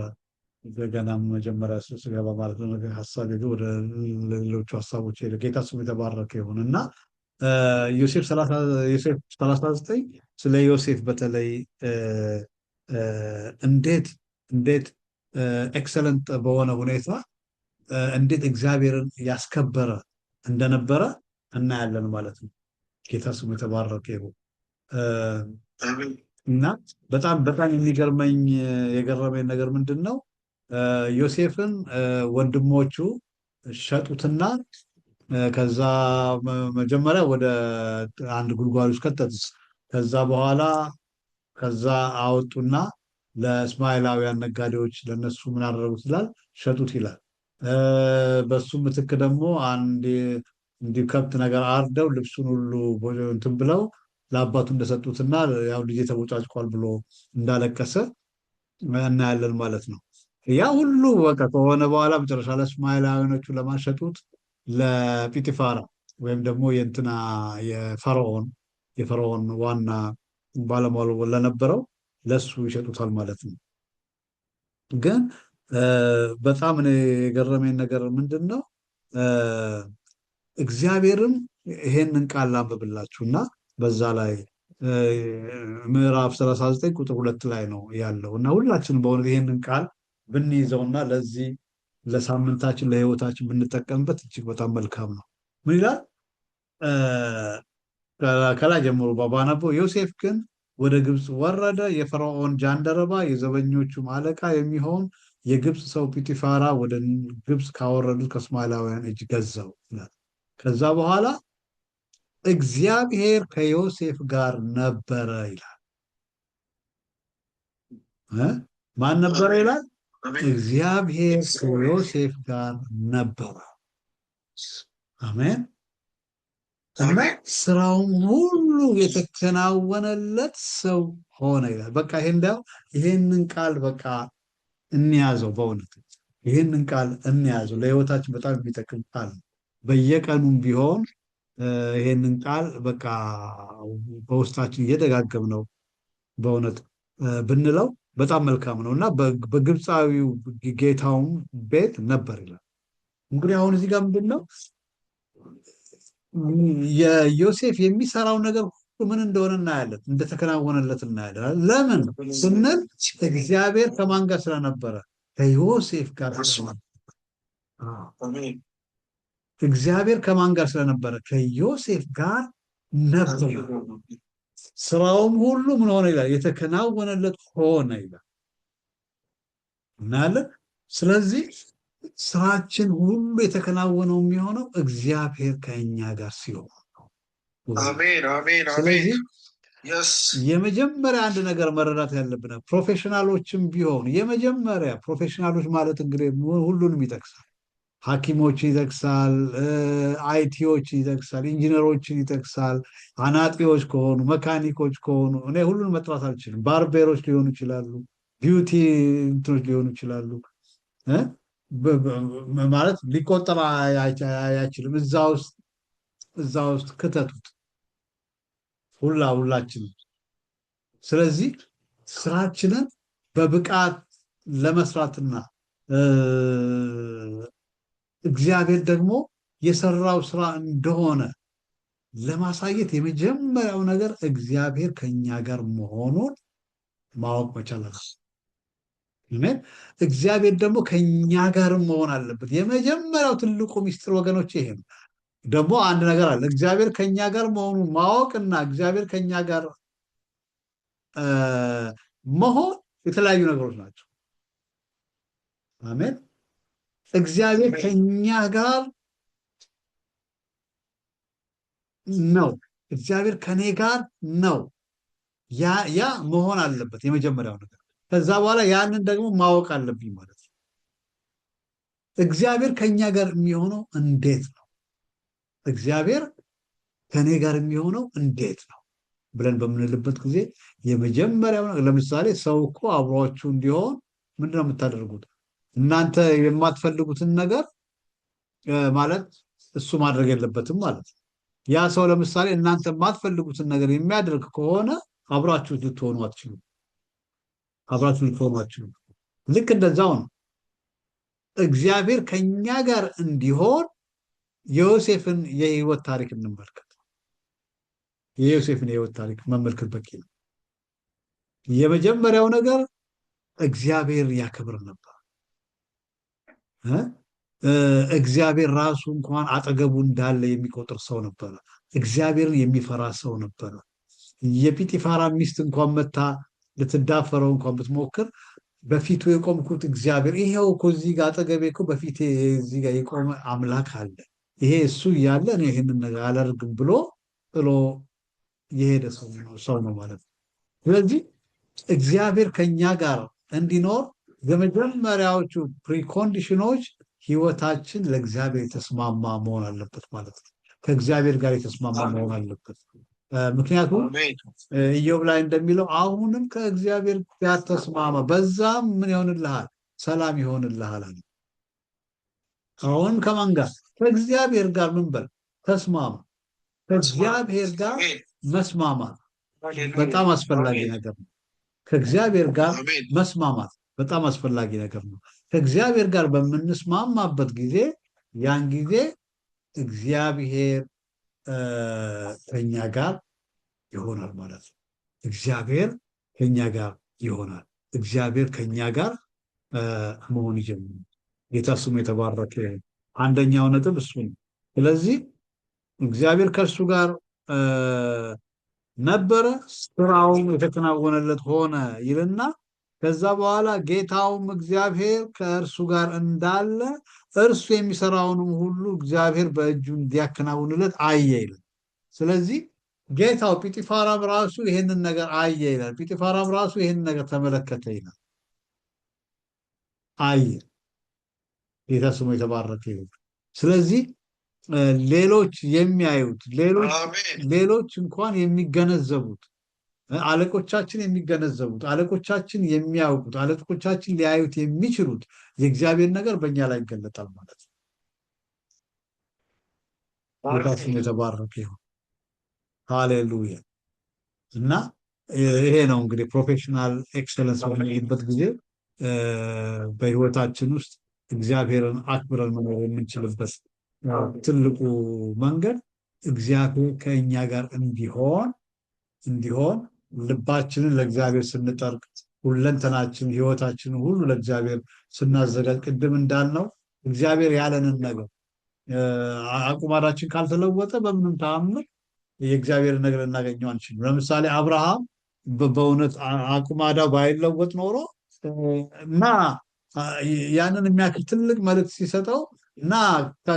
ገና መጀመሪያ ስገባ ማለት ነው። ነገር ሐሳቤ ግን ወደ ሌሎቹ ሐሳቦች ሄደ። ጌታ ስሙ የተባረከ ይሁን። እና ዮሴፍ 39 ስለ ዮሴፍ በተለይ እንዴት excellent በሆነ ሁኔታ እንዴት እግዚአብሔርን ያስከበረ እንደነበረ እናያለን ማለት ነው። ጌታ ስሙ የተባረከ ይሁን። እና በጣም በጣም የገረመኝ ነገር ምንድነው? ዮሴፍን ወንድሞቹ ሸጡትና ከዛ መጀመሪያ ወደ አንድ ጉድጓድ ውስጥ ከተቱት። ከዛ በኋላ ከዛ አወጡና ለእስማኤላውያን ነጋዴዎች ለነሱ ምን አደረጉት ይላል? ሸጡት ይላል። በሱ ምትክ ደግሞ አንድ እንዲህ ከብት ነገር አርደው ልብሱን ሁሉ እንትን ብለው ለአባቱ እንደሰጡትና ያው ልጄ ተቦጫጭቋል ብሎ እንዳለቀሰ እናያለን ማለት ነው። ያ ሁሉ በቃ ከሆነ በኋላ መጨረሻ ላይ እስማኤላውያኖቹ ለማሸጡት ለጲጢፋራ ወይም ደግሞ የእንትና የፈርዖን ዋና ባለሟል ለነበረው ለሱ ይሸጡታል ማለት ነው። ግን በጣም እኔ የገረመኝ ነገር ምንድነው? እግዚአብሔርም ይሄንን ቃል ላንብብላችሁና በዛ ላይ ምዕራፍ 39 ቁጥር 2 ላይ ነው ያለው እና ሁላችንም በእውነት ይሄንን ቃል ብንይዘውና ለዚህ ለሳምንታችን ለህይወታችን ብንጠቀምበት እጅግ በጣም መልካም ነው። ምን ይላል? ከላይ ጀምሮ ባነበው ዮሴፍ ግን ወደ ግብጽ ወረደ፣ የፈርዖን ጃንደረባ የዘበኞቹም አለቃ የሚሆን የግብጽ ሰው ጲጢፋራ ወደ ግብጽ ካወረዱት ከእስማኤላውያን እጅ ገዛው ይላል። ከዛ በኋላ እግዚአብሔር ከዮሴፍ ጋር ነበረ ይላል። ማን ነበረ ይላል? እግዚአብሔር ከዮሴፍ ጋር ነበረ። አሜን። እና ስራውም ሁሉ የተከናወነለት ሰው ሆነ ይላል። በቃ ይሄንን ቃል በቃ እንያዘው፣ በእውነት ይሄንን ቃል እንያዘው። ለህይወታችን በጣም የሚጠቅም ቃል ነው። በየቀኑም ቢሆን ይሄንን ቃል በቃ በውስጣችን እየደጋገምነው በእውነት ብንለው በጣም መልካም ነው። እና በግብፃዊው ጌታውም ቤት ነበር ይላል። እንግዲህ አሁን እዚህ ጋር ምንድነው የዮሴፍ የሚሰራው ነገር ሁሉ ምን እንደሆነ እናያለን፣ እንደተከናወነለት እናያለን። ለምን ስንል እግዚአብሔር ከማን ጋር ስለነበረ? ከዮሴፍ ጋር ስለነበረ። እግዚአብሔር ከማን ጋር ስለነበረ? ከዮሴፍ ጋር ነበር። ስራውም ሁሉ ምን ሆነ ይላል? የተከናወነለት ሆነ ይላል። እናያለን። ስለዚህ ስራችን ሁሉ የተከናወነው የሚሆነው እግዚአብሔር ከእኛ ጋር ሲሆን ነው። አሜን፣ አሜን፣ አሜን። ስለዚህ የመጀመሪያ አንድ ነገር መረዳት ያለብን professional ኦችም ቢሆን የመጀመሪያ professional ኦች ማለት እንግዲህ ሁሉንም ይጠቅሳል። ሐኪሞችን ይጠቅሳል፣ IT ዎችን ይጠቅሳል፣ ኢንጂነሮችን ይጠቅሳል። አናጢዎች ከሆኑ፣ መካኒኮች ከሆኑ፣ እኔ ሁሉን መጥራት አልችልም። barber ኦች ሊሆኑ ይችላሉ፣ beauty እንትኖች ሊሆኑ ይችላሉ። ማለት ሊቆጠር አይችልም። እዛ ውስጥ ክተቱት ሁላችንም። ስለዚህ ስራችንን በብቃት ለመስራትና እግዚአብሔር ደግሞ የሰራው ስራ እንደሆነ ለማሳየት የመጀመሪያው ነገር እግዚአብሔር ከኛ ጋር መሆኑን ማወቅ መቻል አለብን። አሜን። እግዚአብሔር ደግሞ ከኛ ጋር መሆን አለበት። የመጀመሪያው ትልቁ ሚስጥር ወገኖች ይሄ ነው። ደግሞ አንድ ነገር አለ። እግዚአብሔር ከኛ ጋር መሆኑን ማወቅና እግዚአብሔር ከኛ ጋር መሆን የተለያዩ ነገሮች ናቸው። አሜን። እግዚአብሔር ከኛ ጋር ነው። እግዚአብሔር ከኔ ጋር ነው። ያ መሆን አለበት የመጀመሪያው ነገር። ከዛ በኋላ ያንን ደግሞ ማወቅ አለብኝ ማለት ነው። እግዚአብሔር ከኛ ጋር የሚሆነው እንዴት ነው? እግዚአብሔር ከኔ ጋር የሚሆነው እንዴት ነው ብለን በምንልበት ጊዜ የመጀመሪያው ነገር፣ ለምሳሌ ሰው እኮ አብሯችሁ እንዲሆን ምንድነው የምታደርጉት? እናንተ የማትፈልጉትን ነገር ማለት እሱ ማድረግ የለበትም ማለት ነው። ያ ሰው ለምሳሌ እናንተ የማትፈልጉትን ነገር የሚያደርግ ከሆነ አብራችሁ ልትሆኑ አትችሉም። አብራችሁ ልትሆኑ አትችሉም። ልክ እንደዛው ነው። እግዚአብሔር ከኛ ጋር እንዲሆን የዮሴፍን የህይወት ታሪክ እንመልከት። የዮሴፍን የህይወት ታሪክ መመልከት በቂ ነው። የመጀመሪያው ነገር እግዚአብሔር ያከብር ነበር። እግዚአብሔር ራሱ እንኳን አጠገቡ እንዳለ የሚቆጥር ሰው ነበረ። እግዚአብሔርን የሚፈራ ሰው ነበረ። የጲጢፋራ ሚስት እንኳን መታ ልትዳፈረው እንኳን ብትሞክር በፊቱ የቆምኩት እግዚአብሔር ይሄው እኮ እዚህ ጋር አጠገቤ እኮ በፊቴ እዚህ ጋር የቆመ አምላክ አለ፣ ይሄ እሱ እያለ እኔ ይህንን ነገር አላደርግም ብሎ ጥሎ የሄደ ሰው ነው ማለት ነው። ስለዚህ እግዚአብሔር ከኛ ጋር እንዲኖር የመጀመሪያዎቹ precondition ኦች ህይወታችን ለእግዚአብሔር የተስማማ መሆን አለበት ማለት ነው። ከእግዚአብሔር ጋር የተስማማ መሆን አለበት። ምክንያቱም ኢዮብ ላይ እንደሚለው አሁንም ከእግዚአብሔር ጋር ተስማማ፣ በዛም ምን ይሆንልሃል? ሰላም ይሆንልሃል አለ። አሁን ከማን ጋር? ከእግዚአብሔር ጋር ምን በል? ተስማማ። ከእግዚአብሔር ጋር መስማማት በጣም አስፈላጊ ነገር ነው። ከእግዚአብሔር ጋር መስማማት በጣም አስፈላጊ ነገር ነው። ከእግዚአብሔር ጋር በምንስማማበት ጊዜ ያን ጊዜ እግዚአብሔር ከኛ ጋር ይሆናል ማለት ነው። እግዚአብሔር ከኛ ጋር ይሆናል። እግዚአብሔር ከኛ ጋር መሆን ይጀምራል። ጌታ ስሙ የተባረከ። አንደኛው ነጥብ እሱ ነው። ስለዚህ እግዚአብሔር ከእርሱ ጋር ነበረ፣ ስራውም የተከናወነለት ሆነ ይልና ከዛ በኋላ ጌታውም እግዚአብሔር ከእርሱ ጋር እንዳለ እርሱ የሚሰራውንም ሁሉ እግዚአብሔር በእጁ እንዲያከናውንለት አየ ይላል። ስለዚህ ጌታው ጲጢፋራም ራሱ ይሄንን ነገር አየ ይላል። ጲጢፋራም ራሱ ይሄንን ነገር ተመለከተ ይላል። አየ። ጌታ ስሙ የተባረከ ይሁን። ስለዚህ ሌሎች የሚያዩት፣ ሌሎች እንኳን የሚገነዘቡት፣ አለቆቻችን የሚገነዘቡት፣ አለቆቻችን የሚያውቁት፣ አለቆቻችን ሊያዩት የሚችሉት የእግዚአብሔር ነገር በእኛ ላይ ይገለጣል ማለት ነው። ጌታ ስሙ የተባረከ ይሁን። ሃሌሉያ። እና ይሄ ነው እንግዲህ professional excellence በምንልበት ጊዜ በህይወታችን ውስጥ እግዚአብሔርን አክብረን መኖር የምንችልበት ትልቁ መንገድ እግዚአብሔር ከእኛ ጋር እንዲሆን ልባችንን ለእግዚአብሔር ስንጠርቅ፣ ሁለንተናችን ህይወታችንን ሁሉ ለእግዚአብሔር ስናዘጋጅ፣ ቅድም እንዳልነው እግዚአብሔር ያለንን ነገር አቁማዳችን ካልተለወጠ በምንም ተአምር የእግዚአብሔርን ነገር ልናገኘው አንችልም። ለምሳሌ አብርሃም በእውነት አቁማዳው ባይለወጥ ኖሮ እና ያንን የሚያክል ትልቅ መልእክት ሲሰጠው እና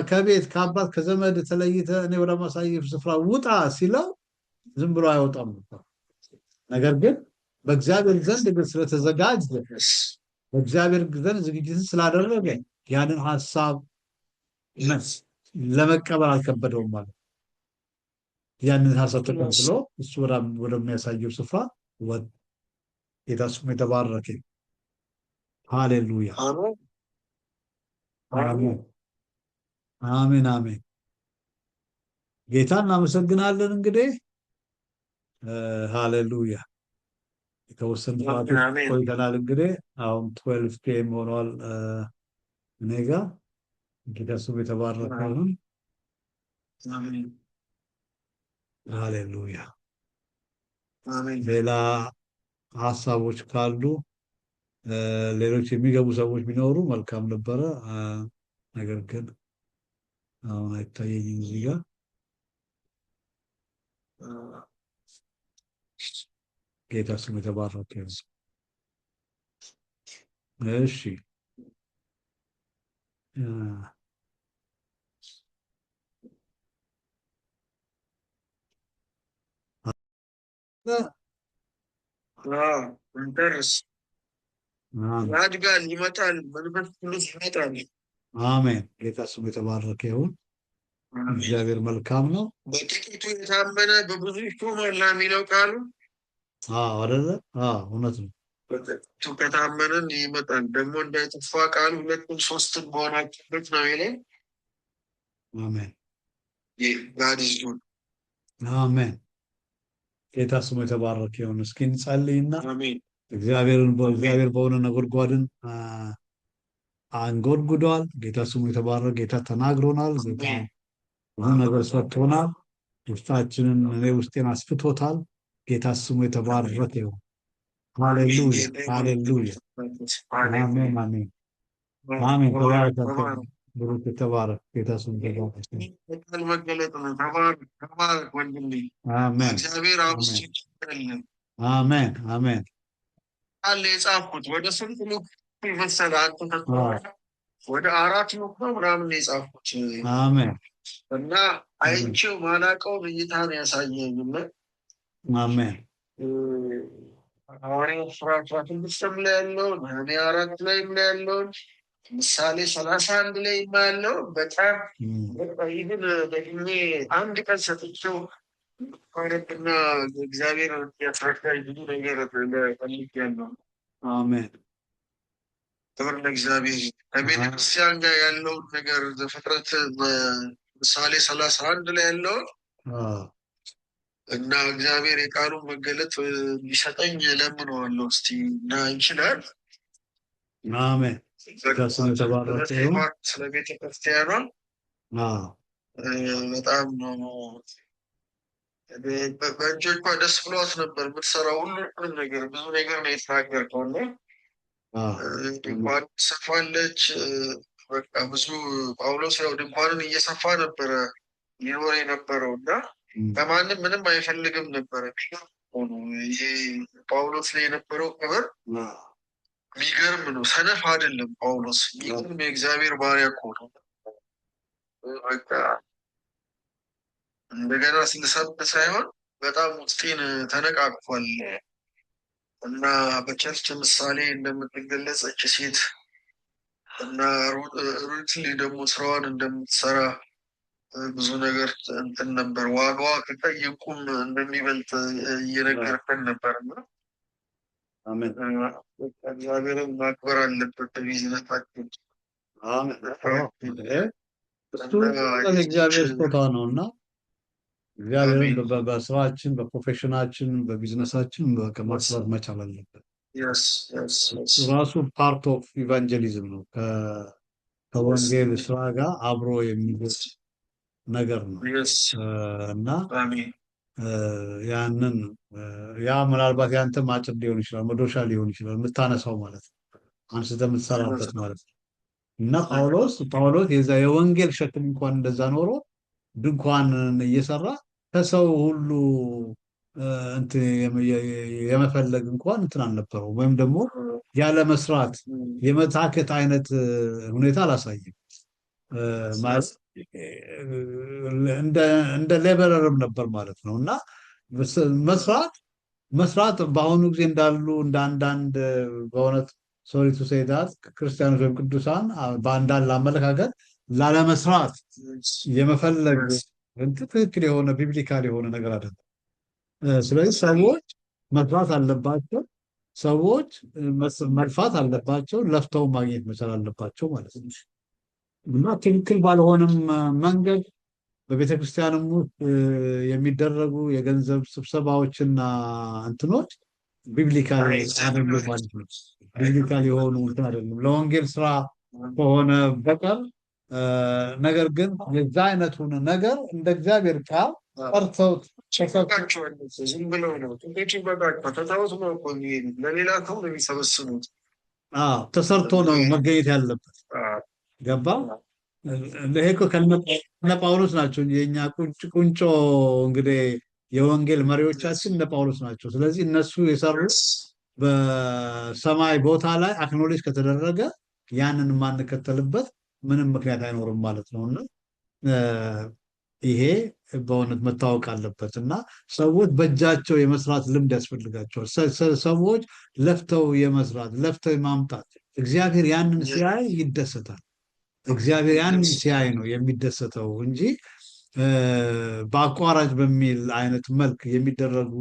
ከቤት፣ ከአባት፣ ከዘመድ ተለይተህ እኔ ወደማሳይህ ስፍራ ውጣ ሲለው ዝም ብሎ አይወጣም ነበር። ነገር ግን በእግዚአብሔር ዘንድ ግን ስለተዘጋጀ፣ በእግዚአብሔር ዘንድ ዝግጅትን ስላደረገ ያንን ሀሳብ ለመቀበል አልከበደውም ማለት ያንን ሀሳብ ተቀብሎ እሱ ወደሚያሳየው ስፍራ ወጣ። ጌታ ስሙ የተባረከ። ሃሌሉያ። አሜን አሜን አሜን። ጌታ እናመሰግናለን። እንግዲህ ሃሌሉያ የተወሰኑ ሰዓቶች ቆይተናል። እንግዲህ አሁን 12 PM ሆኗል እኔ ጋ። ጌታ ስሙ የተባረከ ይሁን። ሃሌሉያ። ሌላ ሀሳቦች ካሉ ሌሎች የሚገቡ ሰዎች ቢኖሩ መልካም ነበረ። ነገር ግን አሁን አይታየኝም እዚህ ጋር። ጌታ ስሙ የተባረከ ይሁን። እሺ እንደርስ ያድጋል፣ ይመጣል፣ መንፈስ ቅዱስ ይመጣል። አሜን። ጌታ ስሙ የተባረከ ይሁን። እግዚአብሔር መልካም ነው። በጥቂቱ የታመነ በብዙ ይሾማል የሚለው ቃሉ። አዎ አይደለ? አዎ እውነት ነው። በጥቂቱ ከታመንን ይመጣል። ደግሞ እንዳይጠፋ ቃሉ ሁለቱም ሶስትም በሆናችሁበት ነው ይላል። አሜን። God is good። አሜን። ጌታ ስሙ የተባረከ ይሁን። እስኪ እንጸልይና እግዚአብሔርን እግዚአብሔር በሆነ ነጎድጓድን አንጎድጉዷል። ጌታ ስሙ የተባረከ። ጌታ ተናግሮናል። ጌታ ብዙ ነገር ሰጥቶናል። ውስጣችንን እኔ ውስጤን አስፍቶታል። ጌታ ስሙ የተባረከ ይሁን። ሃሌሉያ ሃሌሉያ። አሜን አሜን አሜን። ተባረክ ብሩክ፣ የተባረክ። ጌታ ስሙ የተባረከ። ቃል መገለጥ ነው። ተባረክ ተባረክ ወንድሜ። አሜን። እግዚአብሔር አብዝቶ ይጨምርልን። አሜን አሜን። ቃል የጻፍኩት ወደ ስንት ሉክ መሰለህ? አንተ ወደ 4 ሉክ ነው ምናምን የጻፍኩት። አሜን። እና አይቼው ማላውቀውን እይታ ነው ያሳየኝ። እና አሜን። ሐዋርያት ሥራ 16 ላይ ያለውን፣ ነህምያ 4 ላይ ያለውን፣ ምሳሌ 31 ላይ ያለው በጣም በቃ ይህን ደግሜ አንድ ቀን ሰጥቼው እና እግዚአብሔር ያስረዳኝ ብዙ ነገር ፈልጌያለሁ። አሜን። ክብር ለእግዚአብሔር። ከቤተ ክርስቲያን ጋር ያለውን ነገር ዘፍጥረት ምሳሌ 31 ላይ ያለውን እና እግዚአብሔር የቃሉን መገለጥ ሊሰጠኝ እለምነዋለሁ። እስቲ እና ይችላል። አሜን። ስለ ተባረከ ይሁን። ስለ ቤተ ክርስቲያኗ በጣም ነው በእጆቿ ደስ ብሏት ነበር የምትሰራው ሁሉ ነገር። ብዙ ነገር ነው የተናገርከው እና ድንኳን ሰፋለች። በቃ ብዙ ጳውሎስ ያው ድንኳንን እየሰፋ ነበረ ይኖር የነበረው እና ከማንም ምንም አይፈልግም ነበረ። የሚገርም ነው ይሄ ጳውሎስ ላይ የነበረው ክብር የሚገርም ነው። ሰነፍ አይደለም ጳውሎስ፣ የሚገርም የእግዚአብሔር ባሪያ እኮ ነው። በቃ እንደገና ስንሰብ ሳይሆን በጣም ውስጤን ተነቃቅፏል። እና በ church ምሳሌ እንደምትገለጽ እች ሴት እና ሩትሊ ደግሞ ስራዋን እንደምትሰራ ብዙ ነገር እንትን ነበር። ዋጋዋ ከቀይ ዕንቁም እንደሚበልጥ እየነገርከን ነበር። እና አሜን። እግዚአብሔርን ማክበር አለበት በቢዝነሳችን። አሜን። እሱ የእግዚአብሔር ስጦታ ነው እና እግዚአብሔርን በስራችን፣ በ profession ኣችን፣ በቢዝነሳችን በቃ ማክበር መቻል አለበት። ራሱ part of evangelism ነው። ከወንጌል ስራ ጋር አብሮ የሚሄድ ነገር ነው። እና ያንን ያ ምናልባት ያንተ ማጭድ ሊሆን ይችላል፣ መዶሻ ሊሆን ይችላል የምታነሳው ማለት ነው፣ አንስተህ የምትሰራበት ማለት ነው። እና ጳውሎስ የዛ የወንጌል ሸክም እንኳን እንደዛ ኖሮ ድንኳን እየሰራ ከሰው ሁሉ እንትን የመፈለግ እንኳን እንትን አልነበረውም፣ ወይም ደግሞ ያለ መስራት የመታከት አይነት ሁኔታ አላሳየም። ማለት እንደ ሌበረርም ነበር ማለት ነው። እና መስራት በአሁኑ ጊዜ እንዳሉ እንደ አንዳንድ በእውነት sorry to say that ክርስቲያኖች ወይም ቅዱሳን በአንዳንድ አመለካከት ላለመስራት የመፈለግ እንትን ትክክል የሆነ biblical የሆነ ነገር አይደለም። ስለዚህ ሰዎች መስራት አለባቸው። ሰዎች መልፋት አለባቸው። ለፍተው ማግኘት መቻል አለባቸው ማለት ነው። እና ትክክል ባልሆነም መንገድ በቤተክርስቲያንም ውስጥ የሚደረጉ የገንዘብ ስብሰባዎችና እንትኖች biblical አይደሉም ማለት ነው። Biblical የሆኑ እንትን አይደሉም ለወንጌል ስራ ከሆነ በቀር። ነገር ግን የዛ አይነቱን ነገር እንደ እግዚአብሔር ቃል ጠርተው ይበቃቸዋል። ዝም ብለው ነው ጥቂት ይበቃቸዋል። ተታውት ነው እኮ የሚሄዱት፣ ለሌላ ሰው ነው የሚሰበስቡት። አዎ፣ ተሰርቶ ነው መገኘት ያለበት። ገባ? ይሄ እኮ ከነ ጳውሎስ ናቸው የኛ ቁንጮ እንግዲህ የወንጌል መሪዎቻችን እነ ጳውሎስ ናቸው። ስለዚህ እነሱ የሰሩት በሰማይ ቦታ ላይ acknowledge ከተደረገ ያንን የማንከተልበት ምንም ምክንያት አይኖርም ማለት ነው። እና ይሄ በእውነት መታወቅ አለበት። እና ሰዎች በእጃቸው የመስራት ልምድ ያስፈልጋቸዋል። ሰዎች ለፍተው የመስራት፣ ለፍተው የማምጣት፣ እግዚአብሔር ያንን ሲያይ ይደሰታል። እግዚአብሔር ያንን ሲያይ ነው የሚደሰተው እንጂ በአቋራጭ በሚል አይነት መልክ የሚደረጉ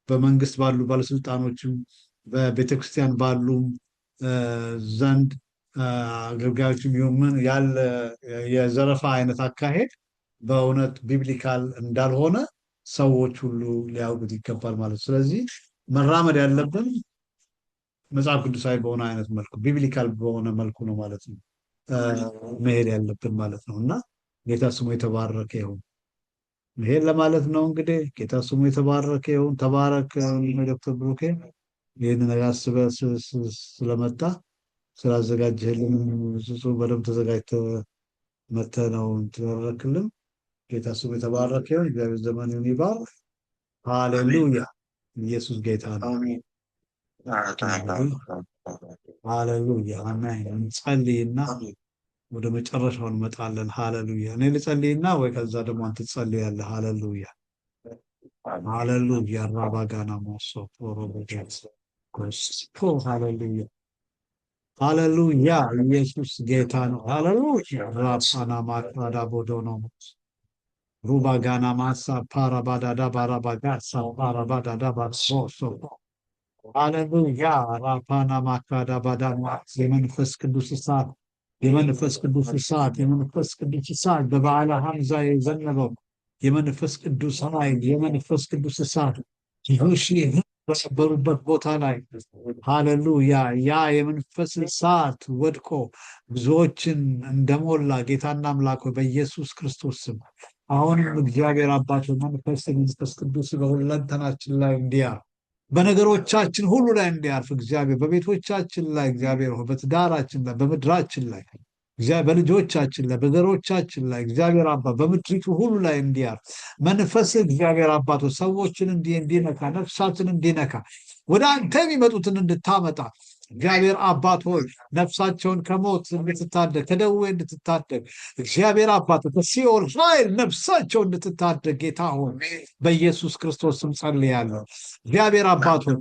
በመንግስት ባሉ ባለስልጣኖችም በቤተክርስቲያን ባሉም ዘንድ አገልጋዮችም ይሁን ምን ያለ የዘረፋ አይነት አካሄድ በእውነት biblical እንዳልሆነ ሰዎች ሁሉ ሊያውቁት ይገባል ማለት ነው። ስለዚህ መራመድ ያለብን መጽሐፍ ቅዱሳዊ በሆነ አይነት መልኩ፣ biblical በሆነ መልኩ ነው ማለት ነው መሄድ ያለብን ማለት ነው። እና ጌታ ስሙ የተባረከ ይሁን። ይሄን ለማለት ነው እንግዲህ። ጌታ ስሙ የተባረከ ይሁን። ተባረክ ዶክተር ብሩኬ፣ ይህን ነገር አስበህ ስለመጣ፣ ስላዘጋጀህልን፣ ጽሁፍ በደንብ ተዘጋጅተህ መተህ ነው እንትን ያደረክልን። ጌታ ስሙ የተባረከ ይሁን። እግዚአብሔር ዘመንህን ይባርክ። ሃሌሉያ! ኢየሱስ ጌታ ነው። ሃሌሉያ፣ አሜን። እንጸልይና ወደ መጨረሻው እንመጣለን። ሃሌሉያ። እኔ ልጸልይና ወይ ከዛ ደግሞ አንተ ትጸልያለህ። ሃሌሉያ፣ ሃሌሉያ። ራባጋና ሞሶ ሃሌሉያ፣ ሃሌሉያ። ኢየሱስ ጌታ ነው። ሃሌሉያ። ራፓና ማካዳ ቦዶኖ ሩባጋና ማሳ ፓራባዳዳ ባራባጋሳ ፓራባዳዳ ባሶ። ሃሌሉያ። ራፓና ማካዳ ባዳና። የመንፈስ ቅዱስ እሳት፣ የመንፈስ ቅዱስ እሳት፣ የመንፈስ ቅዱስ እሳት፣ በበዓለ ሀምሳ የዘነበው የመንፈስ ቅዱስ ኃይል፣ የመንፈስ ቅዱስ እሳት ብዙ ሺህ በነበሩበት ቦታ ላይ፣ ሃሌሉያ፣ ያ የመንፈስ እሳት ወድቆ ብዙዎችን እንደሞላ፣ ጌታና አምላክ ሆይ፣ በኢየሱስ ክርስቶስ ስም አሁንም እግዚአብሔር አባት መንፈስ ቅዱስ በሁለንተናችን ላይ እንዲያርፍ፣ በነገሮቻችን ሁሉ ላይ እንዲያርፍ፣ እግዚአብሔር በቤቶቻችን ላይ፣ እግዚአብሔር ሆይ፣ በትዳራችን ላይ፣ በምድራችን ላይ፣ እግዚአብሔር በልጆቻችን ላይ፣ በዘሮቻችን ላይ፣ እግዚአብሔር አባት በምድሪቱ ሁሉ ላይ እንዲያርፍ፣ መንፈስ እግዚአብሔር አባት ሰዎችን እንዲነካ፣ ነፍሳትን እንዲነካ፣ ወደ አንተ የሚመጡትን እንድታመጣ፣ እግዚአብሔር አባት ሆይ፣ ነፍሳቸውን ከሞት እንድትታደግ፣ ከደዌ እንድትታደግ፣ እግዚአብሔር አባት ከሲኦል ኃይል ነፍሳቸው እንድትታደግ፣ ጌታ ሆይ፣ በኢየሱስ ክርስቶስ ስም ጸልያለሁ። እግዚአብሔር አባት ሆይ፣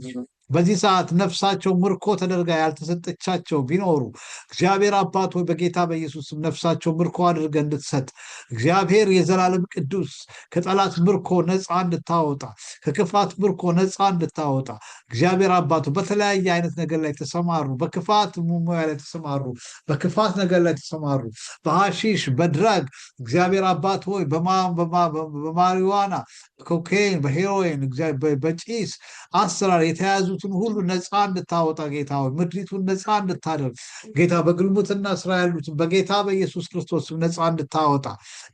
በዚህ ሰዓት ነፍሳቸው ምርኮ ተደርጋ ያልተሰጠቻቸው ቢኖሩ፣ እግዚአብሔር አባት ሆይ፣ በጌታ በኢየሱስ ስም ነፍሳቸው ምርኮ አድርገህ እንድትሰጥ፣ እግዚአብሔር የዘላለም ቅዱስ ከጠላት ምርኮ ነፃ እንድታወጣ፣ ከክፋት ምርኮ ነፃ እንድታወጣ፣ እግዚአብሔር አባቱ በተለያየ አይነት ነገር ላይ ተሰማሩ፣ በክፋት ሙያ ላይ ተሰማሩ፣ በክፋት ነገር ላይ ተሰማሩ፣ በሐሺሽ፣ በ drug፣ እግዚአብሔር አባት ሆይ፣ በማሪዋና፣ በኮኬን፣ በ heroin፣ በጭስ አሰራር የተያዙትን ሁሉ ነፃ እንድታወጣ፣ ጌታ ሆይ፣ ምድሪቱን ነፃ እንድታደርግ፣ ጌታ በግልሙትና ስራ ያሉትን በጌታ በኢየሱስ ክርስቶስ ስም ነፃ እንድታወጣ፣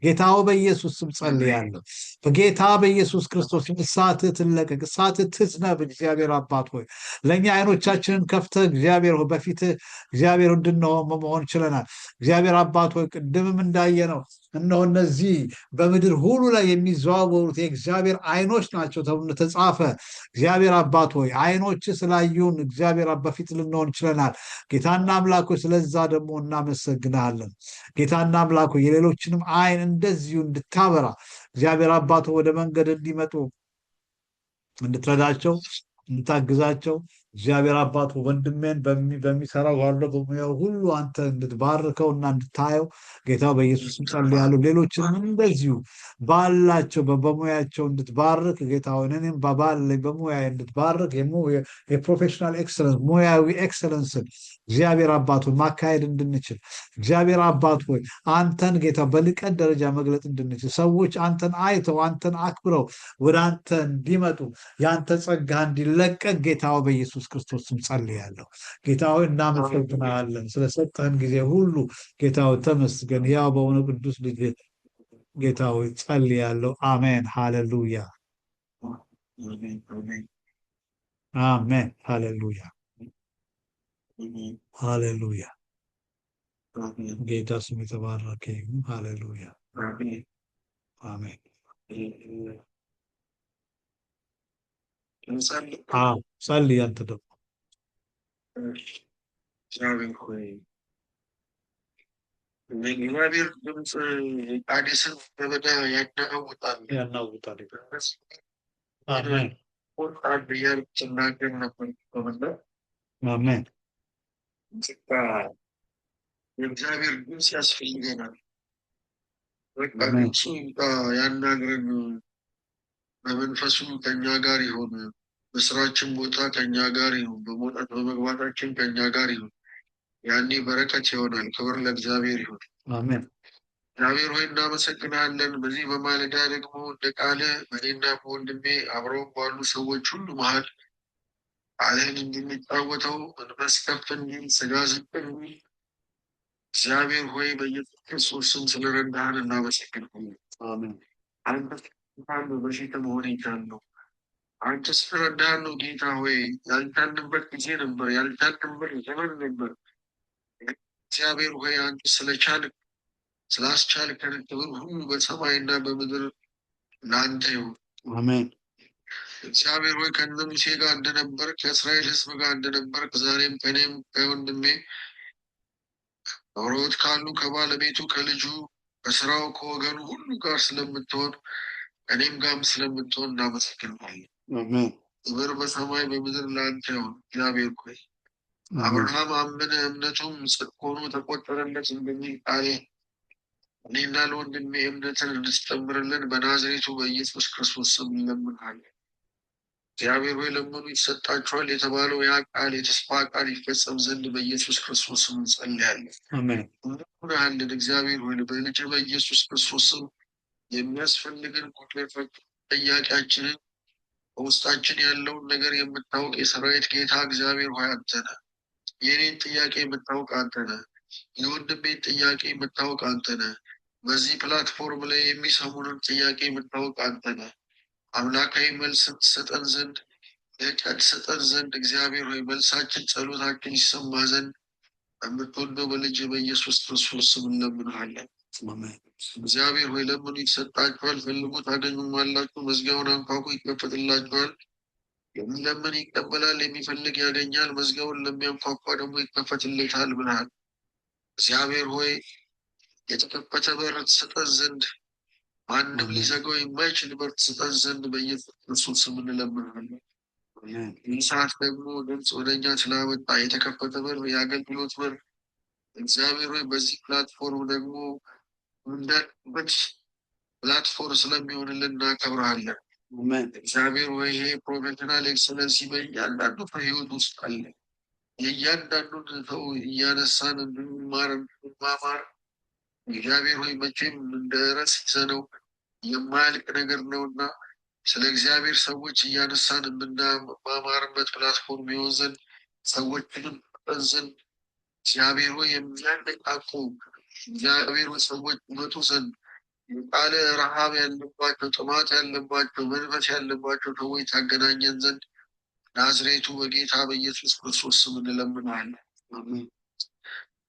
ጌታ ሆይ፣ በኢየሱስ ስም ጸልያለሁ። በጌታ በኢየሱስ ክርስቶስ ስም እሳትህ ትለቀቅ፣ እሳትህ ትዝነብ። እግዚአብሔር አባት ሆይ፣ ለእኛ አይኖቻችንን ከፍተህ፣ እግዚአብሔር ሆይ፣ በፊትህ እግዚአብሔር እንድንሆን መሆን ችለናል። እግዚአብሔር አባት ሆይ፣ ቅድምም እንዳየነው እነሆ እነዚህ በምድር ሁሉ ላይ የሚዘዋወሩት የእግዚአብሔር አይኖች ናቸው ተብሎ ተጻፈ። እግዚአብሔር አባት ሆይ፣ አይኖች ስላዩን እግዚአብሔር በፊት ልንሆን ችለናል። ጌታና አምላክ ሆይ፣ ስለዛ ደግሞ እናመሰግናለን። ጌታና አምላክ ሆይ፣ የሌሎችንም አይን እንደዚሁ እንድታበራ፣ እግዚአብሔር አባት ሆይ፣ ወደ መንገድ እንዲመጡ እንድትረዳቸው፣ እንድታግዛቸው፣ እግዚአብሔር አባት ወንድሜን በሚሰራው ባለው በሙያው ሁሉ አንተ እንድትባርከውና እንድታየው ጌታ በኢየሱስ ስም ጸልያለሁ። ሌሎችንም እንደዚሁ ባላቸው በሙያቸው እንድትባርክ ጌታ ሆይ፣ እኔም ባለኝ በሙያ እንድትባርክ የ professional excellence፣ ሙያዊ excellence ን እግዚአብሔር አባት ሆይ ማካሄድ እንድንችል፣ እግዚአብሔር አባት ሆይ አንተን ጌታ በልቀት ደረጃ መግለጥ እንድንችል፣ ሰዎች አንተን አይተው አንተን አክብረው ወደ አንተ እንዲመጡ፣ የአንተ ጸጋ እንዲለቀቅ ጌታ ሆይ በኢየሱስ ክርስቶስ ስም ጸልያለሁ። ጌታ ሆይ እናመሰግናለን ስለሰጠህን ጊዜ ሁሉ። ጌታ ሆይ ተመስገን። ያው በሆነ ቅዱስ ልጅ ጌታ ሆይ ጸልያለሁ። አሜን። ሃሌሉያ። አሜን። ሃሌሉያ፣ ሃሌሉያ። ጌታ ስም የተባረከ ይሁን። ሃሌሉያ፣ አሜን። አዎ፣ ጸልይ አንተ ደግሞ። እግዚአብሔር ሆይ፣ የእግዚአብሔር ድምፅ የቃዴስን ምድረ በዳ ያናውጣል። ያናውጣል። አሜን። ቁጣ እያልክ ትናገር ነበር። አሜን። የእግዚአብሔር ድምፅ ያስፈልገናል። በቃ ድምፁ ይምጣ፣ ያናግረን፣ በመንፈሱ ከኛ ጋር ይሁን፣ በስራችን ቦታ ከኛ ጋር ይሁን፣ በመውጣት በመግባታችን ከኛ ጋር ይሁን። ያኔ በረከት ይሆናል። ክብር ለእግዚአብሔር ይሁን። አሜን። እግዚአብሔር ሆይ እናመሰግናለን። በዚህ በማለዳ ደግሞ እንደ ቃልህ በእኔና በወንድሜ አብረው ባሉ ሰዎች ሁሉ መሀል ቃልህን እንድንጫወተው፣ መንፈስ ከፍ እንዲል፣ ስጋ ዝቅ እንዲል፣ እግዚአብሔር ሆይ በኢየሱስ ክርስቶስ ስም ስለረዳህን እናመሰግናለን። አሜን። አንተ ስለረዳህን ነው በፊትህ መሆን የቻልነው። አንተ ስለረዳህን ነው ጌታ ሆይ። ያልቻልንበት ጊዜ ነበር፣ ያልቻልንበት ዘመን ነበር። እግዚአብሔር ሆይ አንተ ስለቻልክ፣ ስላስቻልከን ክብር ሁሉ በሰማይና በምድር ለአንተ ይሁን። አሜን። እግዚአብሔር ሆይ ከነ ሙሴ ጋር እንደነበር፣ ከእስራኤል ሕዝብ ጋር እንደነበር፣ ዛሬም ከእኔም ከወንድሜ አብረውት ካሉ ከባለቤቱ፣ ከልጁ፣ ከስራው፣ ከወገኑ ሁሉ ጋር ስለምትሆን፣ እኔም ጋርም ስለምትሆን እናመሰግናለን። አሜን። ክብር በሰማይ በምድር ለአንተ ይሁን። እግዚአብሔር ሆይ አብርሃም አመነ እምነቱም ጽድቅ ሆኖ ተቆጠረለት እንደሚል ቃሌ እኔና ለወንድሜ እምነትን እንድትጨምርልን በናዝሬቱ በኢየሱስ ክርስቶስ ስም እንለምንሃለን። እግዚአብሔር ሆይ ለምኑ ይሰጣችኋል የተባለው ያ ቃል፣ የተስፋ ቃል ይፈጸም ዘንድ በኢየሱስ ክርስቶስ ስም እንጸልያለን። አሜን። እንለምንሃለን። እግዚአብሔር ሆይ በልጅህ በኢየሱስ ክርስቶስ ስም የሚያስፈልግን ጉድለቶች፣ ጥያቄያችንን፣ በውስጣችን ያለውን ነገር የምታውቅ የሰራዊት ጌታ እግዚአብሔር ሆይ አንተ ነህ። የእኔን ጥያቄ የምታውቅ አንተ ነህ። የወንድሜን ጥያቄ የምታውቅ አንተ ነህ። በዚህ platform ላይ የሚሰሙንን ጥያቄ የምታውቅ አንተ ነህ። አምላካዊ መልስ ትሰጠን ዘንድ፣ ልቀት ትሰጠን ዘንድ፣ እግዚአብሔር ሆይ መልሳችን፣ ጸሎታችን ይሰማ ዘንድ በምትወደው በልጅ በኢየሱስ ክርስቶስ ስም እንለምንሃለን። አሜን። እግዚአብሔር ሆይ ለምኑ ይሰጣችኋል፣ ፈልጉ ታገኙማላችሁ፣ መዝጊያውን አንኳኩ ይከፈትላችኋል። የሚለምን ይቀበላል፣ የሚፈልግ ያገኛል፣ መዝጊያውን ለሚያንኳኳ ደግሞ ይከፈትለታል ብለሃል። እግዚአብሔር ሆይ የተከፈተ በር ትሰጠን ዘንድ፣ ማንም ሊዘጋው የማይችል በር ትሰጠን ዘንድ በኢየሱስ ክርስቶስ ስም እንለምንሃለን። አሜን። ይህ ሰዓት ደግሞ ድምፅ ወደ እኛ ስላመጣ የተከፈተ በር፣ የአገልግሎት በር፣ እግዚአብሔር ሆይ በዚህ platform ደግሞ እንዳልበት platform ስለሚሆንልን እናከብረሃለን። አሜን። እግዚአብሔር ሆይ ይሄ professional excellency በእያንዳንዱ ሰው ህይወት ውስጥ አለ። የእያንዳንዱን ሰው እያነሳን እንድንማር፣ እንድንማማር፣ እግዚአብሔር ሆይ መቼም እንደ ርዕስ ይዘነው የማያልቅ ነገር ነውና ስለ እግዚአብሔር ሰዎች እያነሳን የምንማማርበት platform ይሆን ዘንድ፣ ሰዎችንም ዘንድ፣ እግዚአብሔር ሆይ የሚያነቃቁ፣ እግዚአብሔር ሆይ ሰዎች ይመጡ ዘንድ፣ የቃለ ረሃብ ያለባቸው፣ ጥማት ያለባቸው፣ መንፈስ ያለባቸው ሰዎች ታገናኘን ዘንድ ናዝሬቱ በጌታ በኢየሱስ ክርስቶስ ስም እንለምናለን። አሜን።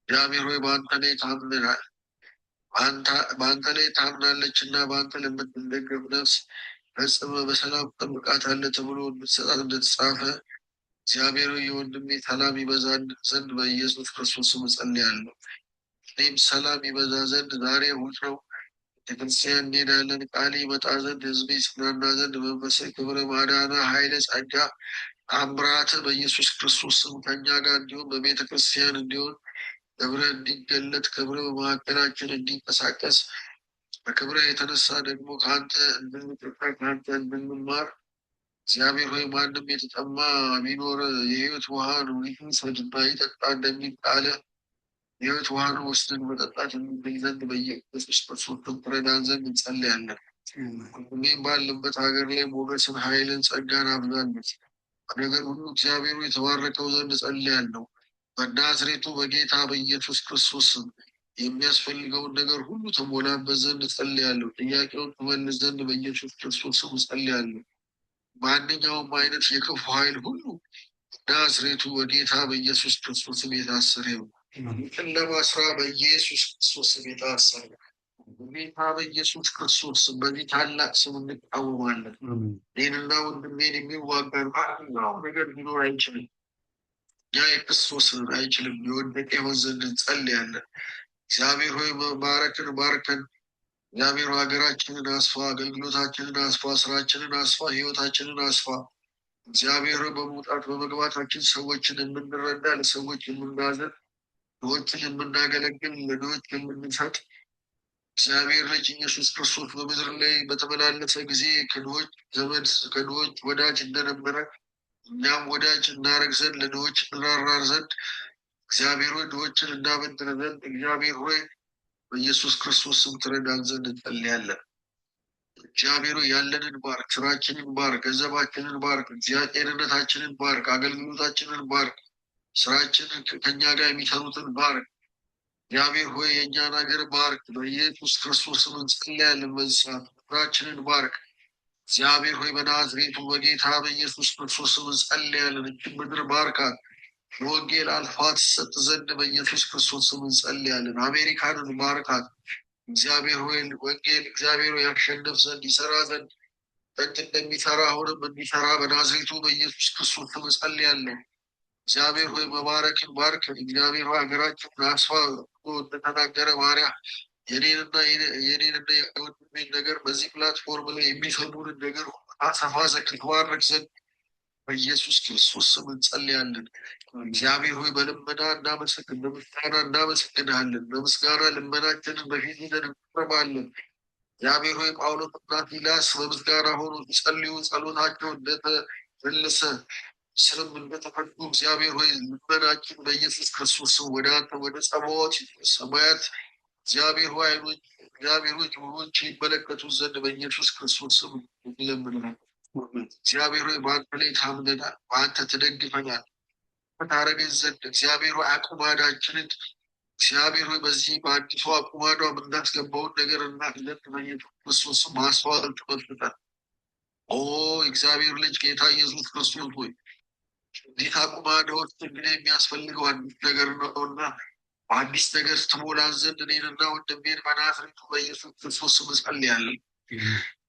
እግዚአብሔር ሆይ በአንተ ላይ ታምነናል። በአንተ ላይ ታምናለች እና በአንተ ለምትደገፍ ነፍስ ፈጽመ በሰላም ጠብቃታለህ ተብሎ እንድትሰጣት እንደተጻፈ፣ እግዚአብሔር ሆይ የወንድሜ ሰላም ይበዛ ዘንድ በኢየሱስ ክርስቶስ ስም እጸልያለሁ። እኔም ሰላም ይበዛ ዘንድ፣ ዛሬ እሑድ ነው፣ ቤተክርስቲያን እንሄዳለን። ቃል ይመጣ ዘንድ፣ ህዝብ ይጽናና ዘንድ፣ መንፈስ ክብር፣ ማዳና፣ ኃይለ፣ ጸጋ ተአምራት በኢየሱስ ክርስቶስ ስም ከእኛ ጋር እንዲሆን፣ በቤተ ክርስቲያን እንዲሆን፣ ክብርህ እንዲገለጥ፣ ክብርህ በመካከላችን እንዲንቀሳቀስ፣ በክብርህ የተነሳ ደግሞ ከአንተ እንድንጠጣ፣ ከአንተ እንድንማር፣ እግዚአብሔር ሆይ ማንም የተጠማ ቢኖር የሕይወት ውሃን ይውሰድና ይጠጣ እንደሚል ቃልህ የሕይወት ውሃን ወስደን መጠጣት እንድንችል ዘንድ በኢየሱስ ክርስቶስ ስም ትረዳን ዘንድ እንጸልያለን። ወንድሜም ባለበት ሀገር ላይ ሞገስን፣ ኃይልን፣ ጸጋን አብዛለት። በነገር ሁሉ እግዚአብሔሩ የተባረከው ዘንድ እጸልያለሁ። በናዝሬቱ በጌታ በኢየሱስ ክርስቶስ ስም የሚያስፈልገውን ነገር ሁሉ ተሞላበት ዘንድ እጸልያለሁ። ጥያቄውን ትመልስ ዘንድ በኢየሱስ ክርስቶስ ስም እጸልያለሁ። ማንኛውም አይነት የክፉ ኃይል ሁሉ ናዝሬቱ በጌታ በኢየሱስ ክርስቶስ ስም የታሰረ ይሁን። የጨለማ ስራ በኢየሱስ ክርስቶስ ስም የታሰረ በጌታ በኢየሱስ ክርስቶስ ስም በዚህ ታላቅ ስም እንቃወማለን። እኔንና ወንድሜን የሚዋጋን ማንኛውም ነገር ሊኖር አይችልም። እኛ የክርስቶስን አይችልም። የወደቀ ይሆን ዘንድ እንጸልያለን። እግዚአብሔር ሆይ ባረክን፣ ባርከን። እግዚአብሔር ሆይ ሀገራችንን አስፋ፣ አገልግሎታችንን አስፋ፣ ስራችንን አስፋ፣ ህይወታችንን አስፋ። እግዚአብሔር ሆይ በመውጣት በመግባታችን ሰዎችን የምንረዳ፣ ለሰዎች የምናዝን፣ ድሆችን የምናገለግል፣ ለድሆች የምንሰጥ፣ እግዚአብሔር ልጅ ኢየሱስ ክርስቶስ በምድር ላይ በተመላለሰ ጊዜ ከድሆች ዘመድ ከድሆች ወዳጅ እንደነበረ እኛም ወዳጅ እናደርግ ዘንድ፣ ለድሆች እንራራ ዘንድ፣ እግዚአብሔር ሆይ ድሆችን እናበድር ዘንድ፣ እግዚአብሔር ሆይ በኢየሱስ ክርስቶስ ስም ትረዳን ዘንድ እንጸልያለን። እግዚአብሔር ሆይ ያለንን ባርክ፣ ስራችንን ባርክ፣ ገንዘባችንን ባርክ፣ ጤንነታችንን ባርክ፣ አገልግሎታችንን ባርክ፣ ስራችንን ከእኛ ጋር የሚሰሩትን ባርክ። እግዚአብሔር ሆይ የእኛን ሀገር ባርክ። በኢየሱስ ክርስቶስ ስም እንጸልያለን። በዚህ ሰዓት ምድራችንን ባርክ። እግዚአብሔር ሆይ በናዝሬቱ በጌታ በኢየሱስ ክርስቶስ ስም እንጸልያለን። እችን ምድር ባርካት። ለወንጌል አልፋ ትሰጥ ዘንድ በኢየሱስ ክርስቶስ ስም እንጸልያለን። አሜሪካንን ባርካት። እግዚአብሔር ሆይ ወንጌል እግዚአብሔር ሆይ ያሸንፍ ዘንድ፣ ይሰራ ዘንድ፣ ጥንት እንደሚሰራ አሁንም እንዲሰራ በናዝሬቱ በኢየሱስ ክርስቶስ ስም እንጸልያለን። እግዚአብሔር ሆይ መባረክን ባርክን። እግዚአብሔር ሆይ ሀገራችንን አስፋ እንደተናገረ ባሪያ የኔንና የወንድሜን ነገር፣ በዚህ platform ላይ የሚሰሙንን ነገር አሰፋ ዘንድ፣ ትባርክ ዘንድ በኢየሱስ ክርስቶስ ስም እንጸልያለን። እግዚአብሔር ሆይ በልመና እናመሰግን፣ በምስጋና እናመሰግንሃለን። በምስጋና ልመናችንን በፊት ይዘን እንቀርባለን። እግዚአብሔር ሆይ ጳውሎስና ሲላስ በምስጋና ሆኖ ሲጸልዩ ጸሎታቸው እንደተመለሰ፣ ስርም እንደተፈቱ፣ እግዚአብሔር ሆይ ልመናችን በኢየሱስ ክርስቶስ ስም ወደ አንተ ወደ ጸባዖት ሰማያት፣ እግዚአብሔር ሆይ ዓይኖች፣ እግዚአብሔር ሆይ ጆሮች ይመለከቱ ዘንድ በኢየሱስ ክርስቶስ ስም እንለምናለን። እግዚአብሔር ሆይ በአንተ ላይ ታምነናል፣ በአንተ ተደግፈናል። ታረገን ዘንድ እግዚአብሔር ሆይ አቁማዳችንን፣ እግዚአብሔር ሆይ በዚህ በአዲሱ አቁማዷ የምናስገባውን ነገር እናቅ ዘንድ በኢየሱስ ክርስቶስ ስም ማስተዋል ጥበብ ስጠን። ኦ እግዚአብሔር ልጅ ጌታ ኢየሱስ ክርስቶስ ሆይ፣ እንዲህ አቁማዳ ውስጥ እንግዲህ የሚያስፈልገው አዲስ ነገር ነውና በአዲስ ነገር ትሞላን ዘንድ እኔንና ወንድሜን በናዝሬቱ በኢየሱስ ክርስቶስ ስም እጸልያለሁ።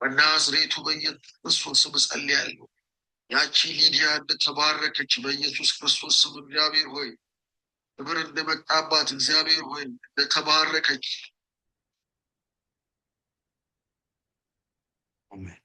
በናዝሬቱ በኢየሱስ ክርስቶስ ስም እጸልያለሁ። ያቺ ሊዲያ እንደተባረከች በኢየሱስ ክርስቶስ ስም፣ እግዚአብሔር ሆይ ክብር እንደመጣባት፣ እግዚአብሔር ሆይ እንደተባረከች አሜን።